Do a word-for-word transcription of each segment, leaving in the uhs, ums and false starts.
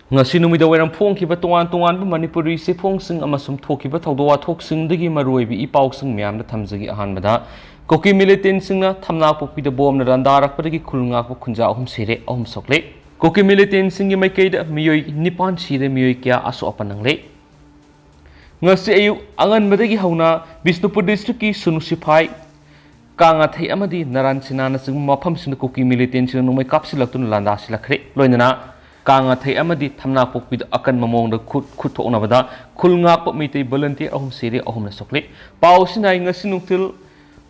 ꯉꯁꯤ ꯅꯨꯃꯤꯗꯥꯡ ꯋꯥꯏꯔꯝ ꯐꯣꯡꯈꯤꯕ ꯇꯣꯉꯥꯟ ꯇꯣꯉꯥꯟꯕ ꯃꯅꯤꯄꯨꯔꯤ ꯆꯦꯐꯣꯡꯁꯤꯡ ꯑꯃꯁꯨꯡ ꯊꯣꯛꯈꯤꯕ ꯊꯧꯗꯣꯛ ꯋꯥꯊꯣꯛꯁꯤꯡꯗꯒꯤ ꯃꯔꯨꯑꯣꯏꯕ ꯏ ꯄꯥꯎꯁꯤꯡ ꯃꯌꯥꯝꯗ ꯊꯝꯖꯒꯦ꯫ ꯑꯍꯥꯟꯕꯗ, ꯀꯨꯀꯤ ꯃꯤꯂꯤꯇꯦꯟꯁꯤꯡꯅ ꯊꯝꯅꯥꯄꯣꯛꯄꯤꯗ ꯕꯣꯝꯅ ꯂꯥꯟꯗꯥꯔꯛꯄꯗꯒꯤ ꯈꯨꯜ ꯉꯥꯛꯄ ꯈꯨꯟꯖꯥ ꯑꯍꯨꯝ ꯁꯤꯔꯦ, ꯑꯍꯨꯝ ꯁꯣꯛꯂꯦ꯫ ꯀꯨꯀꯤ ꯃꯤꯂꯤꯇꯦꯟꯁꯤꯡꯒꯤ ꯃꯥꯏꯀꯩꯗ ꯃꯤꯑꯣꯏ ꯅꯤꯄꯥꯟ ꯁꯤꯔꯦ, ꯃꯤꯑꯣꯏ ꯀꯌꯥ ꯑꯁꯣꯛ ꯑꯄꯟ ꯅꯪꯂꯦ꯫ ꯉꯁꯤ ꯑꯌꯨꯛ ꯑꯉꯟꯕꯗꯒꯤ ꯍꯧꯅ ꯕꯤꯁꯅꯨꯄꯨꯔ ꯗꯤꯁꯇ꯭ꯔꯤꯛꯀꯤ ꯁꯨꯅꯨ ꯁꯤꯐꯥꯏ, ꯀꯥꯉꯥꯊꯩ ꯑꯃꯗꯤ ꯅꯔꯥꯟ ꯁꯤꯅꯥꯅꯆꯤꯡꯕ ꯃꯐꯝꯁꯤꯡꯗ ꯀꯨꯀꯤ ꯃꯤꯂꯤꯇꯦꯟꯁꯤꯡꯅ ꯅꯣꯡꯃꯩ ꯀꯥꯞꯁꯤꯜꯂꯛꯇꯨꯅ ꯂꯥꯟꯗꯥꯁꯤꯜꯂꯛꯈ꯭ꯔꯦ꯫ ꯂꯣꯏꯅꯅ ꯀꯥꯉꯥꯊꯩ ꯑꯃꯗꯤ ꯊꯝꯅꯥꯄꯣꯛꯄꯤꯗ ꯑꯀꯟꯕ ꯃꯑꯣꯡꯗ ꯈꯨꯠ ꯈꯨꯠ ꯊꯣꯛꯅꯕꯗ ꯈꯨꯜ ꯉꯥꯛꯄ ꯃꯩꯇꯩ ꯚꯣꯂꯟꯇꯤꯌꯔ ꯑꯍꯨꯝ ꯁꯤꯔꯦ, ꯑꯍꯨꯝꯅ ꯁꯣꯛꯂꯦ꯫ ꯄꯥꯎ ꯑꯁꯤꯅ ꯍꯥꯏ, ꯉꯁꯤ ꯅꯨꯡꯊꯤꯜ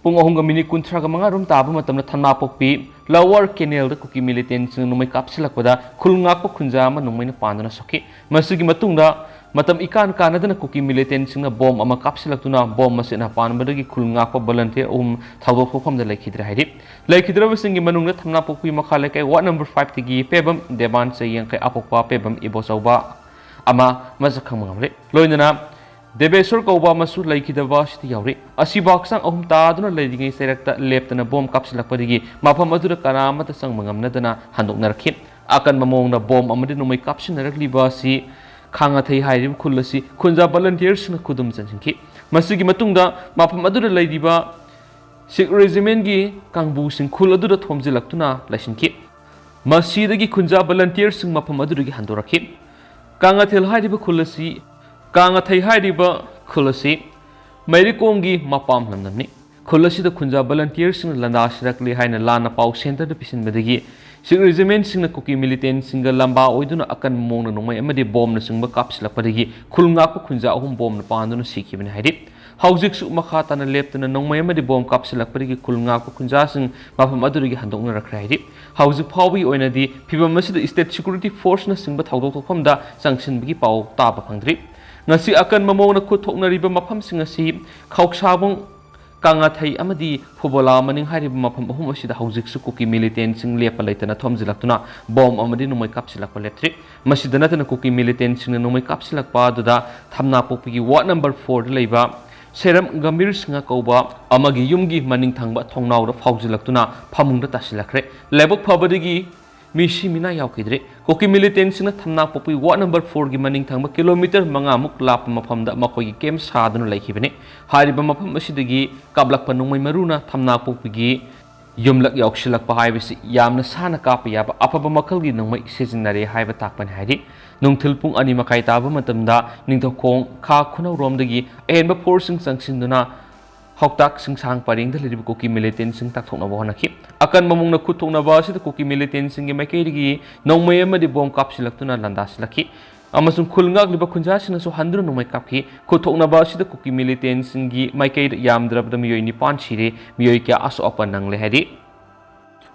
ꯄꯨꯡ ꯑꯍꯨꯝꯒ ꯃꯤꯅꯤꯠ ꯀꯨꯟꯊ꯭ꯔꯥꯒ ꯃꯉꯥ ꯔꯣꯝ ꯇꯥꯕ ꯃꯇꯝꯗ ꯊꯝꯅꯥꯄꯣꯛꯄꯤ ꯂꯋꯔ ꯀꯦꯅꯦꯜꯗ ꯀꯨꯀꯤ ꯃꯤꯂꯤꯇꯦꯟꯁꯤꯡꯅ ꯅꯣꯡꯃꯩ ꯀꯥꯞꯁꯤꯜꯂꯛꯄꯗ ꯈꯨꯜ ꯉꯥꯛꯄ ꯈꯨꯟꯖꯥ ꯑꯃ ꯅꯣꯡꯃꯩꯅ ꯄꯥꯟꯗꯨꯅ ꯁꯣꯛꯈꯤ꯫ ꯃꯁꯤꯒꯤ ꯃꯇꯨꯡꯗ ꯃꯇꯝ ꯏꯀꯥꯟ ꯀꯥꯟꯅꯗꯅ ꯀꯨꯀꯤ ꯃꯤꯂꯤꯇꯦꯟꯁꯤꯡꯅ ꯕꯣꯝ ꯑꯃ ꯀꯥꯞꯁꯤꯜꯂꯛꯇꯨꯅ ꯕꯣꯝ ꯑꯁꯤꯅ ꯄꯥꯟꯕꯗꯒꯤ ꯈꯨꯜ ꯉꯥꯛꯄ ꯚꯣꯂꯟꯇꯤꯌꯔ ꯑꯍꯨꯝ ꯊꯧꯗꯣꯛ ꯊꯣꯛꯐꯝꯗ ꯂꯩꯈꯤꯗ꯭ꯔꯦ ꯍꯥꯏꯔꯤ꯫ ꯂꯩꯈꯤꯗ꯭ꯔꯕꯁꯤꯡꯒꯤ ꯃꯅꯨꯡꯗ ꯊꯝꯅꯥꯄꯣꯛꯄꯤ ꯃꯈꯥ ꯂꯩꯀꯥꯏ ꯋꯥꯔꯗ ꯅꯝꯕꯔ ꯐꯥꯏꯚꯇꯒꯤ ꯄꯦꯕꯝ ꯗꯦꯕꯥꯟ ꯆꯍꯤ ꯌꯥꯡꯈꯩ, ꯑꯄꯣꯛꯄ ꯄꯦꯕꯝ ꯏꯕꯣꯆꯧꯕ ꯑꯃ ꯃꯁꯛ ꯈꯪꯕ ꯉꯝꯂꯦ꯫ ꯂꯣꯏꯅꯅ ꯗꯦꯕꯦꯁꯣꯔ ꯀꯧꯕ ꯑꯃꯁꯨ ꯂꯩꯈꯤꯗꯕ ꯑꯁꯤꯗ ꯌꯥꯎꯔꯤ꯫ ꯑꯁꯤꯕꯨ ꯍꯛꯆꯥꯡ ꯑꯍꯨꯝ ꯇꯥꯗꯨꯅ ꯂꯩꯔꯤꯉꯩ ꯆꯩꯔꯛꯇ ꯂꯦꯞꯇꯅ ꯕꯣꯝ ꯀꯥꯞꯁꯤꯜꯂꯛꯄꯗꯒꯤ ꯃꯐꯝ ꯑꯗꯨꯗ ꯀꯅꯥ ꯑꯃꯠꯇ ꯆꯪꯕ ꯉꯝꯅꯗꯅ ꯍꯟꯗꯣꯛꯅꯔꯛꯈꯤ꯫ ꯑꯀꯟꯕ ꯃꯑꯣꯡꯗ ꯕꯣꯝ ꯑꯃꯗꯤ ꯅꯣꯡꯃꯩ ꯀꯥꯞꯁꯤꯟꯅꯔꯛꯂꯤꯕ ꯑꯁꯤ ꯈꯥꯉꯥꯊꯩ ꯍꯥꯏꯔꯤꯕ ꯈꯨꯜ ꯑꯁꯤ ꯈꯨꯟꯖꯥ ꯚꯣꯂꯟꯇꯤꯌꯔꯁꯤꯡꯅ ꯈꯨꯗꯨꯝ ꯆꯟꯁꯤꯟꯈꯤ꯫ ꯃꯁꯤꯒꯤ ꯃꯇꯨꯡꯗ ꯃꯐꯝ ꯑꯗꯨꯗ ꯂꯩꯔꯤꯕ ꯁꯤꯈ ꯔꯦꯖꯤꯃꯦꯟꯒꯤ ꯀꯥꯡꯕꯨꯁꯤꯡ ꯈꯨꯜ ꯑꯗꯨꯗ ꯊꯣꯝꯖꯤꯜꯂꯛꯇꯨꯅ ꯂꯩꯁꯤꯟꯈꯤ꯫ ꯃꯁꯤꯗꯒꯤ ꯈꯨꯟꯖꯥ ꯚꯣꯂꯟꯇꯤꯌꯔꯁꯤꯡ ꯃꯐꯝ ꯑꯗꯨꯗꯒꯤ ꯍꯟꯗꯣꯔꯛꯈꯤ꯫ ꯀꯥꯉꯥꯊꯦꯜ ꯍꯥꯏꯔꯤꯕ ꯈꯨꯜ ꯑꯁꯤ, ꯀꯥꯉꯥꯊꯩ ꯍꯥꯏꯔꯤꯕ ꯈꯨꯜ ꯑꯁꯤ ꯃꯩꯔꯤꯀꯣꯝꯒꯤ ꯃꯄꯥꯝ ꯂꯝꯗꯝꯅꯤ꯫ ꯈꯨꯜ ꯑꯁꯤꯗ ꯈꯨꯟꯖꯥ ꯚꯣꯂꯟꯇꯤꯌꯔꯁꯤꯡꯅ ꯂꯥꯟꯗꯥꯁꯤꯜꯂꯛꯂꯦ ꯍꯥꯏꯅ ꯂꯥꯟꯅ ꯄꯥꯎ ꯁꯦꯟꯇꯔꯗ ꯄꯤꯁꯤꯟꯕꯗꯒꯤ ꯁꯤꯈ ꯔꯦꯖꯤꯃꯦꯟꯁꯤꯡꯅ ꯀꯨꯀꯤ ꯃꯤꯂꯤꯇꯦꯟꯁꯤꯡꯒ ꯂꯝꯕꯥ ꯑꯣꯏꯗꯨꯅ ꯑꯀꯟꯕ ꯃꯑꯣꯡꯗ ꯅꯣꯡꯃꯩ ꯑꯃꯗꯤ ꯕꯣꯝꯅꯆꯤꯡꯕ ꯀꯥꯞꯁꯤꯜꯂꯛꯄꯗꯒꯤ ꯈꯨꯜ ꯉꯥꯛꯄ ꯈꯨꯟꯖꯥ ꯑꯍꯨꯝ ꯕꯣꯝꯅ ꯄꯥꯟꯗꯨꯅ ꯁꯤꯈꯤꯕꯅꯤ ꯍꯥꯏꯔꯤ꯫ ꯍꯧꯖꯤꯛꯁꯨ ꯃꯈꯥ ꯇꯥꯅ ꯂꯦꯞꯇꯅ ꯅꯣꯡꯃꯩ ꯑꯃꯗꯤ ꯕꯣꯝ ꯀꯥꯞꯁꯤꯜꯂꯛꯄꯗꯒꯤ ꯈꯨꯜ ꯉꯥꯛꯄ ꯈꯨꯟꯖꯥꯁꯤꯡ ꯃꯐꯝ ꯑꯗꯨꯗꯒꯤ ꯍꯟꯗꯣꯛꯅꯔꯛꯈ꯭ꯔꯦ ꯍꯥꯏꯔꯤ꯫ ꯍꯧꯖꯤꯛ ꯐꯥꯎꯕꯒꯤ ꯑꯣꯏꯅꯗꯤ ꯐꯤꯚꯝ ꯑꯁꯤꯗ ꯁ꯭ꯇꯦꯠ ꯁꯦꯀ꯭ꯌꯨꯔꯤꯇꯤ ꯐꯣꯔꯁꯅꯆꯤꯡꯕ ꯊꯧꯗꯣꯛ ꯊꯣꯛꯐꯝꯗ ꯆꯪꯁꯤꯟꯕꯒꯤ ꯄꯥꯎ ꯇꯥꯕ ꯐꯪꯗ꯭ꯔꯤ꯫ ꯉꯁꯤ ꯑꯀꯟꯕ ꯃꯑꯣꯡꯗ ꯈꯨꯠ ꯊꯣꯛꯅꯔꯤꯕ ꯃꯐꯝꯁꯤꯡ ꯑꯁꯤ ꯈꯧꯁꯥꯕꯨꯡ, ꯀꯥꯉꯥꯊꯩ ꯑꯃꯗꯤ ꯐꯨꯕꯣꯂꯥ ꯃꯅꯤꯡ ꯍꯥꯏꯔꯤꯕ ꯃꯐꯝ ꯑꯍꯨꯝ ꯑꯁꯤꯗ ꯍꯧꯖꯤꯛꯁꯨ ꯀꯨꯀꯤ ꯃꯤꯂꯤꯇꯦꯟꯁꯤꯡ ꯂꯦꯞꯄ ꯂꯩꯇꯅ ꯊꯣꯝꯖꯤꯜꯂꯛꯇꯨꯅ ꯕꯣꯝ ꯑꯃꯗꯤ ꯅꯣꯡꯃꯩ ꯀꯥꯞꯁꯤꯜꯂꯛꯄ ꯂꯦꯞꯇ꯭ꯔꯤ꯫ ꯃꯁꯤꯗ ꯅꯠꯇꯅ ꯀꯨꯀꯤ ꯃꯤꯂꯤꯇꯦꯟꯁꯤꯡꯅ ꯅꯣꯡꯃꯩ ꯀꯥꯞꯁꯤꯜꯂꯛꯄ ꯑꯗꯨꯗ ꯊꯝꯅꯥꯄꯣꯛꯄꯤꯒꯤ ꯋꯥꯔꯗ ꯅꯝꯕꯔ ꯐꯣꯔꯗ ꯂꯩꯕ ꯁꯦꯔꯝ ꯒꯝꯚꯤꯔ ꯁꯤꯡꯍ ꯀꯧꯕ ꯑꯃꯒꯤ ꯌꯨꯝꯒꯤ ꯃꯅꯤꯡ ꯊꯪꯕ ꯊꯣꯡꯅꯥꯎꯗ ꯐꯥꯎꯖꯤꯜꯂꯛꯇꯨꯅ ꯐꯃꯨꯡꯗ ꯇꯥꯁꯤꯜꯂꯛꯈ꯭ꯔꯦ꯫ ꯂꯥꯏꯕꯛ ꯐꯕꯗꯒꯤ ꯃꯤꯁꯤ ꯃꯤꯅꯥ ꯌꯥꯎꯈꯤꯗ꯭ꯔꯦ꯫ ꯀꯨꯀꯤ ꯃꯤꯂꯤꯇꯦꯟꯁꯤꯡꯅ ꯊꯝꯅꯥ ꯄꯣꯛꯄꯤ ꯋꯥꯔꯗ ꯅꯝꯕꯔ ꯐꯣꯔꯒꯤ ꯃꯅꯤꯡ ꯊꯪꯕ ꯀꯤꯂꯣꯃꯤꯇꯔ ꯃꯉꯥꯃꯨꯛ ꯂꯥꯞꯄ ꯃꯐꯝꯗ ꯃꯈꯣꯏꯒꯤ ꯀꯦꯝꯞ ꯁꯥꯗꯨꯅ ꯂꯩꯈꯤꯕꯅꯤ꯫ ꯍꯥꯏꯔꯤꯕ ꯃꯐꯝ ꯑꯁꯤꯗꯒꯤ ꯀꯥꯞꯂꯛꯄ ꯅꯣꯡꯃꯩ ꯃꯔꯨꯅ ꯊꯝꯅꯥ ꯄꯣꯛꯄꯤꯒꯤ ꯌꯨꯝꯂꯛ ꯌꯥꯎꯁꯤꯜꯂꯛꯄ ꯍꯥꯏꯕꯁꯤ ꯌꯥꯝꯅ ꯁꯥꯅ ꯀꯥꯞꯄ ꯌꯥꯕ ꯑꯐꯕ ꯃꯈꯜꯒꯤ ꯅꯣꯡꯃꯩ ꯁꯤꯖꯤꯟꯅꯔꯦ ꯍꯥꯏꯕ ꯇꯥꯛꯄꯅꯤ ꯍꯥꯏꯔꯤ꯫ ꯅꯨꯡꯊꯤꯜ ꯄꯨꯡ ꯑꯅꯤ ꯃꯈꯥꯏ ꯇꯥꯕ ꯃꯇꯝꯗ ꯅꯤꯡꯊꯧꯈꯣꯡ ꯈꯥ ꯈꯨꯅꯧꯔꯣꯝꯗꯒꯤ ꯑꯍꯦꯟꯕ ꯐꯣꯔꯁꯁꯤꯡ ꯆꯪꯁꯤꯟꯗꯨꯅ ꯍꯥꯎꯇꯥꯛ ꯁꯤꯡꯁꯥꯡ ꯄꯔꯦꯡꯗ ꯂꯩꯔꯤꯕ ꯀꯨꯀꯤ ꯃꯤꯂꯤꯇꯦꯟꯁꯤꯡ ꯇꯥꯛꯊꯣꯛꯅꯕ ꯍꯣꯠꯅꯈꯤ꯫ ꯑꯀꯟꯕ ꯃꯑꯣꯡꯗ ꯈꯨꯠ ꯊꯣꯛꯅꯕ ꯑꯁꯤꯗ ꯀꯨꯀꯤ ꯃꯤꯂꯤꯇꯦꯟꯁꯤꯡꯒꯤ ꯃꯥꯏꯀꯩꯗꯒꯤ ꯅꯣꯡꯃꯩ ꯑꯃꯗꯤ ꯕꯣꯝ ꯀꯥꯞꯁꯤꯜꯂꯛꯇꯨꯅ ꯂꯥꯟꯗꯥꯁꯤꯜꯂꯛꯈꯤ ꯑꯃꯁꯨꯡ ꯈꯨꯜ ꯉꯥꯛꯂꯤꯕ ꯈꯨꯟꯖꯥꯁꯤꯡꯅꯁꯨ ꯍꯟꯗꯨꯅ ꯅꯣꯡꯃꯩ ꯀꯥꯞꯈꯤ꯫ ꯈꯨꯠ ꯊꯣꯛꯅꯕ ꯑꯁꯤꯗ ꯀꯨꯀꯤ ꯃꯤꯂꯤꯇꯦꯟꯁꯤꯡꯒꯤ ꯃꯥꯏꯀꯩꯗ ꯌꯥꯝꯗ꯭ꯔꯕꯗ ꯃꯤꯑꯣꯏ ꯅꯤꯄꯥꯟ ꯁꯤꯔꯦ, ꯃꯤꯑꯣꯏ ꯀꯌꯥ ꯑꯁꯣꯛ ꯑꯄꯟ ꯅꯪꯂꯦ ꯍꯥꯏꯔꯤ꯫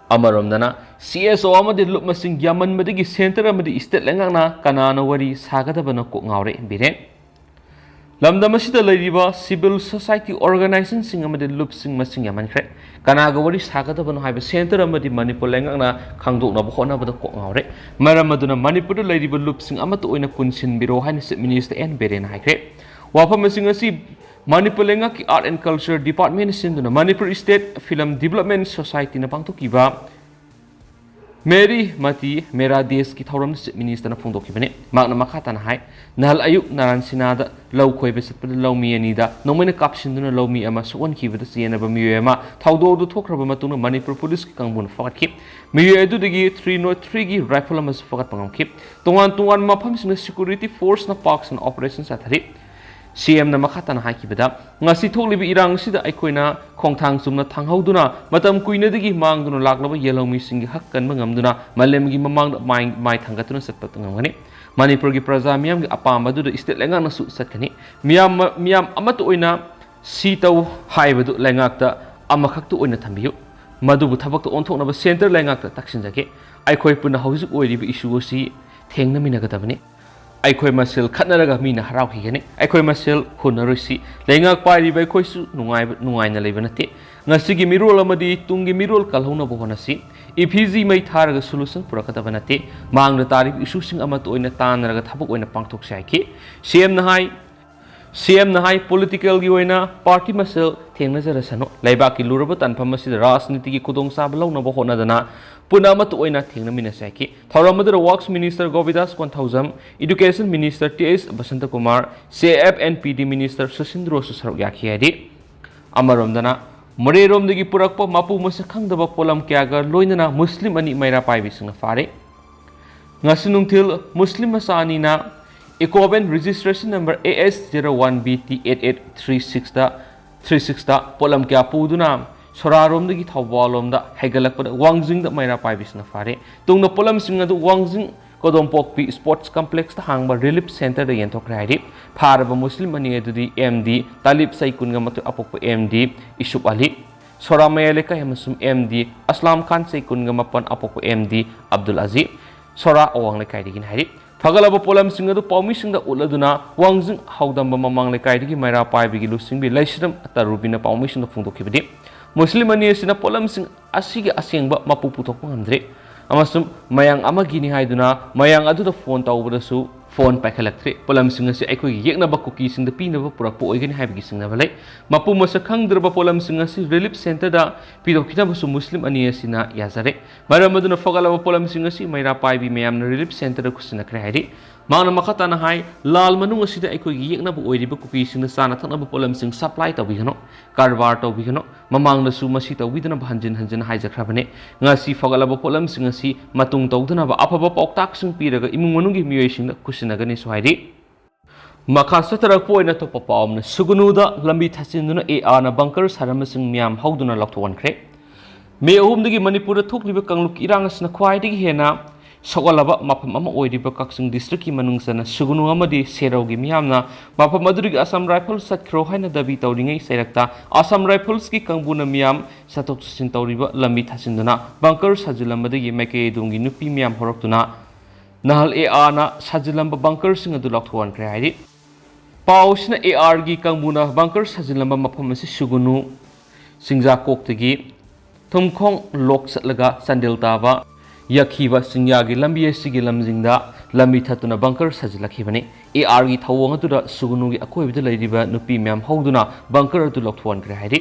ꯑꯃꯔꯣꯝꯗꯅ, ꯁꯤ ꯑꯦꯁ ꯑꯣ ꯑꯃꯗꯤ ꯂꯨꯞ ꯃꯁꯤꯡ ꯌꯥꯝꯃꯟꯕꯗꯒꯤ ꯁꯦꯟꯇꯔ ꯑꯃꯗꯤ ꯁ꯭ꯇꯦꯠ ꯂꯩꯉꯥꯛꯅ ꯀꯅꯥꯅ ꯋꯥꯔꯤ ꯁꯥꯒꯗꯕꯅꯣ ꯀꯣꯛ ꯉꯥꯎꯔꯦ꯫ ꯕꯤꯔꯦꯟ꯫ ꯂꯝꯗꯝ ꯑꯁꯤꯗ ꯂꯩꯔꯤꯕ ꯁꯤꯚꯤꯜ ꯁꯣꯁꯥꯏꯇꯤ ꯑꯣꯔꯒꯅꯥꯏꯖꯦꯁꯟꯁꯤꯡ ꯑꯃꯗꯤ ꯂꯨꯞꯁꯤꯡ ꯃꯁꯤꯡ ꯌꯥꯝꯃꯟꯈ꯭ꯔꯦ꯫ ꯀꯅꯥꯒ ꯋꯥꯔꯤ ꯁꯥꯒꯗꯕꯅꯣ ꯍꯥꯏꯕ ꯁꯦꯟꯇꯔ ꯑꯃꯗꯤ ꯃꯅꯤꯄꯨꯔ ꯂꯩꯉꯥꯛꯅ ꯈꯪꯗꯣꯛꯅꯕ ꯍꯣꯠꯅꯕꯗ ꯀꯣꯛ ꯉꯥꯎꯔꯦ꯫ ꯃꯔꯝ ꯑꯗꯨꯅ ꯃꯅꯤꯄꯨꯔꯗ ꯂꯩꯔꯤꯕ ꯂꯨꯞꯁꯤꯡ ꯑꯃꯠꯇ ꯑꯣꯏꯅ ꯄꯨꯟꯁꯤꯟꯕꯤꯔꯣ ꯍꯥꯏꯅ ꯆꯤꯐ ꯃꯤꯅꯤꯁꯇꯔ ꯑꯦꯟ ꯕꯤꯔꯦꯟꯅ ꯍꯥꯏꯈ꯭ꯔꯦ꯫ ꯋꯥꯐꯝꯁꯤꯡ ꯑꯁꯤ ꯃꯅꯤꯄꯨꯔ ꯂꯩꯉꯥꯛꯀꯤ ꯑꯥꯔꯠ ꯑꯦꯟ ꯀꯜꯆꯔ ꯗꯤꯄꯥꯔꯠꯃꯦꯟꯅ ꯁꯤꯟꯗꯨꯅ ꯃꯅꯤꯄꯨꯔ ꯁ꯭ꯇꯦꯠ ꯐꯤꯂꯝ ꯗꯤꯕꯂꯞꯃꯦꯟ ꯁꯣꯁꯥꯏꯇꯤꯅ ꯄꯥꯡꯊꯣꯛꯈꯤꯕ ꯃꯦꯔꯤ ꯃꯇꯤ ꯃꯦꯔꯥ ꯗꯦꯁꯀꯤ ꯊꯧꯔꯝꯗ ꯆꯤꯐ ꯃꯤꯅꯤꯁꯇꯔꯅ ꯐꯣꯡꯗꯣꯛꯈꯤꯕꯅꯤ꯫ ꯃꯍꯥꯛꯅ ꯃꯈꯥ ꯇꯥꯅ ꯍꯥꯏ, ꯅꯍꯥꯜ ꯑꯌꯨꯛ ꯅꯥꯔꯥꯟ ꯁꯤꯅꯥꯗ ꯂꯧ ꯈꯣꯏꯕ ꯆꯠꯄꯗ ꯂꯧꯃꯤ ꯑꯅꯤꯗ ꯅꯣꯡꯃꯩꯅ ꯀꯥꯞꯁꯤꯟꯗꯨꯅ ꯂꯧꯃꯤ ꯑꯃ ꯁꯣꯛꯍꯟꯈꯤꯕꯗ ꯆꯦꯟꯅꯕ ꯃꯤꯑꯣꯏ ꯑꯃ ꯊꯧꯗꯣꯛ ꯑꯗꯨ ꯊꯣꯛꯈ꯭ꯔꯕ ꯃꯇꯨꯡꯗ ꯃꯅꯤꯄꯨꯔ ꯄꯨꯂꯤꯁꯀꯤ ꯀꯥꯡꯕꯨꯅ ꯐꯥꯒꯠꯈꯤ꯫ ꯃꯤꯑꯣꯏ ꯑꯗꯨꯗꯒꯤ ꯊ꯭ꯔꯤ ꯅꯣꯠ ꯊ꯭ꯔꯤꯒꯤ ꯔꯥꯏꯐꯜ ꯑꯃꯁꯨ ꯐꯥꯒꯠꯄ ꯉꯝꯈꯤ꯫ ꯇꯣꯉꯥꯟ ꯇꯣꯉꯥꯟꯕ ꯃꯐꯝꯁꯤꯡꯗ ꯁꯦꯀ꯭ꯌꯨꯔꯤꯇꯤ ꯐꯣꯔꯁꯅ ꯄꯥꯛ ꯁꯟꯅ ꯑꯣꯄꯔꯦꯁꯟ ꯆꯠꯊꯔꯤ꯫ ꯁꯤ ꯑꯦꯝꯅ ꯃꯈꯥ ꯇꯥꯅ ꯍꯥꯏꯈꯤꯕꯗ, ꯉꯁꯤ ꯊꯣꯛꯂꯤꯕ ꯏꯔꯥꯡ ꯑꯁꯤꯗ ꯑꯩꯈꯣꯏꯅ ꯈꯣꯡꯊꯥꯡ ꯆꯨꯝꯅ ꯊꯥꯡꯍꯧꯗꯨꯅ ꯃꯇꯝ ꯀꯨꯏꯅꯗꯒꯤ ꯃꯥꯡꯗꯨꯅ ꯂꯥꯛꯂꯕ ꯌꯦꯜꯍꯧꯃꯤꯁꯤꯡꯒꯤ ꯍꯛ ꯀꯟꯕ ꯉꯝꯗꯨꯅ ꯃꯥꯂꯦꯝꯒꯤ ꯃꯃꯥꯡꯗ ꯃꯥꯏ, ꯃꯥꯏ ꯊꯥꯡꯒꯠꯇꯨꯅ ꯆꯠꯄ ꯉꯝꯒꯅꯤ꯫ ꯃꯅꯤꯄꯨꯔꯒꯤ ꯄ꯭ꯔꯖꯥ ꯃꯤꯌꯥꯝꯒꯤ ꯑꯄꯥꯝꯕ ꯑꯗꯨꯗ ꯁ꯭ꯇꯦꯠ ꯂꯩꯉꯥꯛꯅꯁꯨ ꯆꯠꯀꯅꯤ꯫ ꯃꯤꯌꯥꯝ, ꯃꯤꯌꯥꯝ ꯑꯃꯠꯇ ꯑꯣꯏꯅ ꯁꯤ ꯇꯧ ꯍꯥꯏꯕꯗꯨ ꯂꯩꯉꯥꯛꯇ ꯑꯃꯈꯛꯇ ꯑꯣꯏꯅ ꯊꯝꯕꯤꯌꯨ꯫ ꯃꯗꯨꯕꯨ ꯊꯕꯛꯇ ꯑꯣꯟꯊꯣꯛꯅꯕ ꯁꯦꯟꯇꯔ ꯂꯩꯉꯥꯛꯇ ꯇꯛꯁꯤꯟꯖꯒꯦ꯫ ꯑꯩꯈꯣꯏ ꯄꯨꯟꯅ ꯍꯧꯖꯤꯛ ꯑꯣꯏꯔꯤꯕ ꯏꯁꯨ ꯑꯁꯤ ꯊꯦꯡꯅꯃꯤꯟꯅꯒꯗꯕꯅꯤ꯫ ꯑꯩꯈꯣꯏ ꯃꯁꯦꯜ ꯈꯠꯅꯔꯒ ꯃꯤꯅ ꯍꯔꯥꯎꯈꯤꯒꯅꯤ꯫ ꯑꯩꯈꯣꯏ ꯃꯁꯦꯜ ꯍꯨꯟꯅꯔꯣꯏꯁꯤ꯫ ꯂꯩꯉꯥꯛ ꯄꯥꯏꯔꯤꯕ ꯑꯩꯈꯣꯏꯁꯨ ꯅꯨꯡꯉꯥꯏꯕ, ꯅꯨꯡꯉꯥꯏꯅ ꯂꯩꯕ ꯅꯠꯇꯦ꯫ ꯉꯁꯤꯒꯤ ꯃꯤꯔꯣꯜ ꯑꯃꯗꯤ ꯇꯨꯡꯒꯤ ꯃꯤꯔꯣꯜ ꯀꯜꯍꯧꯅꯕ ꯍꯣꯠꯅꯁꯤ꯫ ꯏꯐꯤꯖꯤ ꯃꯩ ꯊꯥꯔꯒ ꯁꯣꯂꯨꯁꯟ ꯄꯨꯔꯛꯀꯗꯕ ꯅꯠꯇꯦ꯫ ꯃꯥꯡꯗ ꯇꯥꯔꯤꯕ ꯏꯁꯨꯁꯤꯡ ꯑꯃꯠꯇ ꯑꯣꯏꯅ ꯇꯥꯟꯅꯔꯒ ꯊꯕꯛ ꯑꯣꯏꯅ ꯄꯥꯡꯊꯣꯛꯁꯤ ꯍꯥꯏꯈꯤ꯫ ꯁꯤ ꯑꯦꯝꯅ ꯍꯥꯏ, ꯁꯤ ꯑꯦꯝꯅ ꯍꯥꯏ, ꯄꯣꯂꯤꯇꯤꯀꯦꯜꯒꯤ ꯑꯣꯏꯅ ꯄꯥꯔꯇꯤ ꯃꯁꯦꯜ ꯊꯦꯡꯅꯖꯔꯁꯅꯨ, ꯂꯩꯕꯥꯛꯀꯤ ꯂꯨꯔꯕ ꯇꯥꯟꯐꯝ ꯑꯁꯤꯗ ꯔꯥꯖꯅꯤꯇꯤꯒꯤ ꯈꯨꯗꯣꯡꯆꯥꯕ ꯂꯧꯅꯕ ꯍꯣꯠꯅꯗꯅ ꯄꯨꯟꯅ ꯑꯃꯠꯇ ꯑꯣꯏꯅ ꯊꯦꯡꯅꯃꯤꯟꯅꯁꯤ ꯍꯥꯏꯈꯤ꯫ ꯊꯧꯔꯝ ꯑꯗꯨꯗ ꯋꯥꯔꯛꯁ minister ꯒꯣꯕꯤꯗꯥꯁ Konthoujam, education minister T ꯑꯦꯁ ꯕꯁꯟꯇꯀꯨꯃꯥꯔ, ꯁꯤ ꯑꯦꯐ ꯑꯦꯟ ꯄꯤ ꯗꯤ ꯃꯤꯅꯤꯁꯇꯔ ꯁꯨꯁꯤꯟꯗ꯭ꯔꯣꯁꯨ ꯁꯔꯨꯛ ꯌꯥꯈꯤ ꯍꯥꯏꯔꯤ꯫ ꯑꯃꯔꯣꯝꯗꯅ ꯃꯣꯔꯦꯔꯣꯝꯗꯒꯤ ꯄꯨꯔꯛꯄ ꯃꯄꯨ ꯃꯁꯛ ꯈꯪꯗꯕ ꯄꯣꯠꯂꯝ ꯀꯌꯥꯒ ꯂꯣꯏꯅꯅ ꯃꯨꯁꯂꯤꯝ ꯑꯅꯤ ꯃꯩꯔꯥ ꯄꯥꯏꯕꯤꯁꯤꯡꯅ ꯐꯥꯔꯦ꯫ ꯉꯁꯤ ꯅꯨꯡꯊꯤꯜ ꯃꯨꯁꯂꯤꯝ ꯃꯆꯥ ꯑꯅꯤꯅ ꯏꯀꯣꯕꯦꯟ registration number A S zero one B T eight eight three ꯁꯤꯛꯁꯇ ꯊ꯭ꯔꯤ ꯁꯤꯛꯁꯇ ꯄꯣꯠꯂꯝ ꯀꯌꯥ ꯄꯨꯗꯨꯅ ꯁꯣꯔꯥꯔꯣꯝꯗꯒꯤ ꯊꯧꯕꯥꯜꯂꯣꯝꯗ ꯍꯥꯏꯒꯠꯂꯛꯄꯗ ꯋꯥꯡꯖꯤꯡꯗ ꯃꯩꯔꯥ ꯄꯥꯏꯕꯤꯁꯤꯡꯅ ꯐꯥꯔꯦ꯫ ꯇꯨꯡꯗ ꯄꯣꯠꯂꯝꯁꯤꯡ ꯑꯗꯨ ꯋꯥꯡꯖꯤꯡ ꯀꯣꯗꯣꯝꯄꯣꯛꯄꯤ ꯁ꯭ꯄꯣꯔꯠꯁ ꯀꯝꯄ꯭ꯂꯦꯛꯁꯇ ꯍꯥꯡꯕ ꯔꯤꯂꯤꯐ ꯁꯦꯟꯇꯔꯗ ꯌꯦꯟꯊꯣꯛꯈ꯭ꯔꯦ ꯍꯥꯏꯔꯤ꯫ ꯐꯥꯔꯕ ꯃꯨꯁꯂꯤꯝ ꯑꯅꯤ ꯑꯗꯨꯗꯤ ꯑꯦꯝ ꯗꯤ ꯇꯥꯂꯤꯕ, ꯆꯍꯤ ꯀꯨꯟꯒ ꯃꯥꯊꯣꯏ, ꯑꯄꯣꯛꯄ ꯑꯦꯝ ꯗꯤ ꯏꯁꯨꯞ ꯑꯂꯤ, ꯁꯣꯔꯥ ꯃꯌꯥꯏ ꯂꯩꯀꯥꯏ, ꯑꯃꯁꯨꯡ ꯑꯦꯝ ꯗꯤ ꯑꯁꯂꯥꯝ ꯈꯥꯟ, ꯆꯍꯤ ꯀꯨꯟꯒ ꯃꯥꯄꯟ, ꯑꯄꯣꯛꯄ ꯑꯦꯝ ꯗꯤ ꯑꯕꯗꯨꯜ ꯑꯖꯤ, ꯁꯣꯔꯥ ꯑꯋꯥꯡ ꯂꯩꯀꯥꯏꯗꯒꯤꯅꯤ ꯍꯥꯏꯔꯤ꯫ ꯐꯒꯠꯂꯕ ꯄꯣꯠꯂꯝꯁꯤꯡ ꯑꯗꯨ ꯄꯥꯎꯃꯤꯁꯤꯡꯗ ꯎꯠꯂꯗꯨꯅ ꯋꯥꯡꯖꯤꯡ ꯍꯥꯎꯗꯝꯕ ꯃꯃꯥꯡ ꯂꯩꯀꯥꯏꯗꯒꯤ ꯃꯩꯔꯥ ꯄꯥꯏꯕꯒꯤ ꯂꯨꯆꯤꯡꯕꯤ ꯂꯩꯁꯤꯔꯝ ꯇꯔꯨꯕꯤꯅ ꯄꯥꯎꯃꯤꯁꯤꯡꯗ ꯐꯣꯡꯗꯣꯛꯈꯤꯕꯗꯤ, ꯃꯨꯁꯂꯤꯝ ꯑꯅꯤ ꯑꯁꯤꯅ ꯄꯣꯠꯂꯝꯁꯤꯡ ꯑꯁꯤꯒꯤ ꯑꯁꯦꯡꯕ ꯃꯄꯨ ꯄꯨꯊꯣꯛꯄ ꯉꯝꯗ꯭ꯔꯤ ꯑꯃꯁꯨꯡ ꯃꯌꯥꯡ ꯑꯃꯒꯤꯅꯤ ꯍꯥꯏꯗꯨꯅ ꯃꯌꯥꯡ ꯑꯗꯨꯗ ꯐꯣꯟ ꯇꯧꯕꯗꯁꯨ ꯐꯣꯟ ꯄꯥꯏꯈꯠꯂꯛꯇ꯭ꯔꯦ꯫ ꯄꯣꯠꯂꯝꯁꯤꯡ ꯑꯁꯤ ꯑꯩꯈꯣꯏꯒꯤ ꯌꯦꯛꯅꯕ ꯀꯨꯀꯤꯁꯤꯡꯗ ꯄꯤꯅꯕ ꯄꯨꯔꯛꯄ ꯑꯣꯏꯒꯅꯤ ꯍꯥꯏꯕꯒꯤ ꯆꯤꯡꯅꯕ ꯂꯩ꯫ ꯃꯄꯨ ꯃꯁꯛ ꯈꯪꯗ꯭ꯔꯕ ꯄꯣꯠꯂꯝꯁꯤꯡ ꯑꯁꯤ ꯔꯤꯂꯤꯐ ꯁꯦꯟꯇꯔꯗ ꯄꯤꯊꯣꯛꯈꯤꯅꯕꯁꯨ ꯃꯨꯁꯂꯤꯝ ꯑꯅꯤ ꯑꯁꯤꯅ ꯌꯥꯖꯔꯦ꯫ ꯃꯔꯝ ꯑꯗꯨꯅ ꯐꯒꯠꯂꯕ ꯄꯣꯠꯂꯝꯁꯤꯡ ꯑꯁꯤ ꯃꯩꯔꯥ ꯄꯥꯏꯕꯤ ꯃꯌꯥꯝꯅ ꯔꯤꯂꯤꯐ ꯁꯦꯟꯇꯔꯗ ꯈꯨꯠꯁꯤꯟꯅꯈ꯭ꯔꯦ ꯍꯥꯏꯔꯤ꯫ ꯃꯍꯥꯛꯅ ꯃꯈꯥ ꯇꯥꯅ ꯍꯥꯏ, ꯂꯥꯜ ꯃꯅꯨꯡ ꯑꯁꯤꯗ ꯑꯩꯈꯣꯏꯒꯤ ꯌꯦꯛꯅꯕ ꯑꯣꯏꯔꯤꯕ ꯀꯨꯀꯤꯁꯤꯡꯗ ꯆꯥꯅ ꯊꯛꯅꯕ ꯄꯣꯠꯂꯝꯁꯤꯡ ꯁꯄ꯭ꯂꯥꯏ ꯇꯧꯕꯤꯒꯅꯨ, ꯀꯔꯕꯥꯔ ꯇꯧꯕꯤꯒꯅꯨ꯫ ꯃꯃꯥꯡꯗꯁꯨ ꯃꯁꯤ ꯇꯧꯕꯤꯗꯅꯕ ꯍꯟꯖꯤꯟ ꯍꯟꯖꯤꯟ ꯍꯥꯏꯖꯈ꯭ꯔꯕꯅꯤ꯫ ꯉꯁꯤ ꯐꯒꯠꯂꯕ ꯄꯣꯠꯂꯝꯁꯤꯡ ꯑꯁꯤ ꯃꯇꯨꯡ ꯇꯧꯗꯅꯕ ꯑꯐꯕ ꯄꯥꯎꯇꯥꯛꯁꯤꯡ ꯄꯤꯔꯒ ꯏꯃꯨꯡ ꯃꯅꯨꯡꯒꯤ ꯃꯤꯑꯣꯏꯁꯤꯡꯗ ꯈꯨꯠꯁꯤꯟꯅꯒꯅꯤꯁꯨ ꯍꯥꯏꯔꯤ꯫ ꯃꯈꯥ ꯆꯠꯊꯔꯛꯄ ꯑꯣꯏꯅ ꯑꯇꯣꯞꯄ ꯄꯥꯎ ꯑꯃꯅ, ꯁꯨꯒꯅꯨꯗ ꯂꯝꯕꯤ ꯊꯥꯆꯤꯟꯗꯨꯅ ꯑꯦ ꯑꯥꯔꯅ ꯕꯪꯀꯔ ꯁꯥꯔꯝꯕꯁꯤꯡ ꯃꯤꯌꯥꯝ ꯍꯧꯗꯨꯅ ꯂꯧꯊꯣꯛꯍꯟꯈ꯭ꯔꯦ꯫ ꯃꯦ ꯑꯍꯨꯝꯗꯒꯤ ꯃꯅꯤꯄꯨꯔꯗ ꯊꯣꯛꯂꯤꯕ ꯀꯥꯡꯂꯨꯞꯀꯤ ꯏꯔꯥꯡ ꯑꯁꯤꯅ ꯈ꯭ꯋꯥꯏꯗꯒꯤ ꯍꯦꯟꯅ ꯁꯣꯛꯍꯜꯂꯕ ꯃꯐꯝ ꯑꯃ ꯑꯣꯏꯔꯤꯕ ꯀꯛꯆꯤꯡ ꯗꯤꯁꯇ꯭ꯔꯤꯛꯀꯤ ꯃꯅꯨꯡ ꯆꯟꯅ ꯁꯨꯒꯅꯨ ꯑꯃꯗꯤ ꯁꯦꯔꯧꯒꯤ ꯃꯤꯌꯥꯝꯅ ꯃꯐꯝ ꯑꯗꯨꯗꯒꯤ ꯑꯁꯥꯝ ꯔꯥꯏꯐꯜꯁ ꯆꯠꯈ꯭ꯔꯣ ꯍꯥꯏꯅ ꯗꯥꯕꯤ ꯇꯧꯔꯤꯉꯩ ꯆꯩꯔꯛꯇ ꯑꯁꯥꯝ ꯔꯥꯏꯐꯜꯁꯀꯤ ꯀꯥꯡꯕꯨꯅ ꯃꯤꯌꯥꯝ ꯆꯠꯊꯣꯛ ꯆꯠꯁꯤꯟ ꯇꯧꯔꯤꯕ ꯂꯝꯕꯤ ꯊꯥꯆꯤꯟꯗꯨꯅ ꯕꯪꯀꯔ ꯁꯥꯖꯤꯜꯂꯝꯕꯗꯒꯤ ꯃꯥꯏꯀꯩ ꯑꯗꯣꯝꯒꯤ ꯅꯨꯄꯤ ꯃꯤꯌꯥꯝ ꯍꯧꯔꯛꯇꯨꯅ ꯅꯍꯥꯜ ꯑꯦ ꯑꯥꯔꯅ ꯁꯥꯖꯤꯜꯂꯝꯕ ꯕꯪꯀꯔꯁꯤꯡ ꯑꯗꯨ ꯂꯧꯊꯣꯛꯍꯟꯈ꯭ꯔꯦ ꯍꯥꯏꯔꯤ꯫ ꯄꯥꯎ ꯑꯁꯤꯅ ꯑꯦ ꯑꯥꯔꯒꯤ ꯀꯥꯡꯕꯨꯅ ꯕꯪꯀꯔ ꯁꯥꯖꯤꯜꯂꯝꯕ ꯃꯐꯝ ꯑꯁꯤ ꯁꯨꯒꯅꯨ, ꯆꯤꯡꯖꯥꯀꯣꯛꯇꯒꯤ ꯊꯨꯝꯈꯣꯡ ꯂꯣꯛ ꯆꯠꯂꯒ ꯆꯥꯟꯗꯦꯜ ꯇꯥꯕ ꯌꯥꯈꯤꯕ ꯆꯤꯡꯌꯥꯒꯤ ꯂꯝꯕꯤ ꯑꯁꯤꯒꯤ ꯂꯝꯖꯤꯡꯗ ꯂꯝꯕꯤ ꯊꯠꯇꯨꯅ ꯕꯪꯀꯔ ꯁꯥꯖꯤꯜꯂꯛꯈꯤꯕꯅꯤ꯫ ꯑꯦ ꯑꯥꯔꯒꯤ ꯊꯧꯑꯣꯡ ꯑꯗꯨꯗ ꯁꯨꯒꯅꯨꯒꯤ ꯑꯀꯣꯏꯕꯗ ꯂꯩꯔꯤꯕ ꯅꯨꯄꯤ ꯃꯌꯥꯝ ꯍꯧꯗꯨꯅ ꯕꯪꯀꯔ ꯑꯗꯨ ꯂꯧꯊꯣꯛꯍꯟꯈ꯭ꯔꯦ ꯍꯥꯏꯔꯤ꯫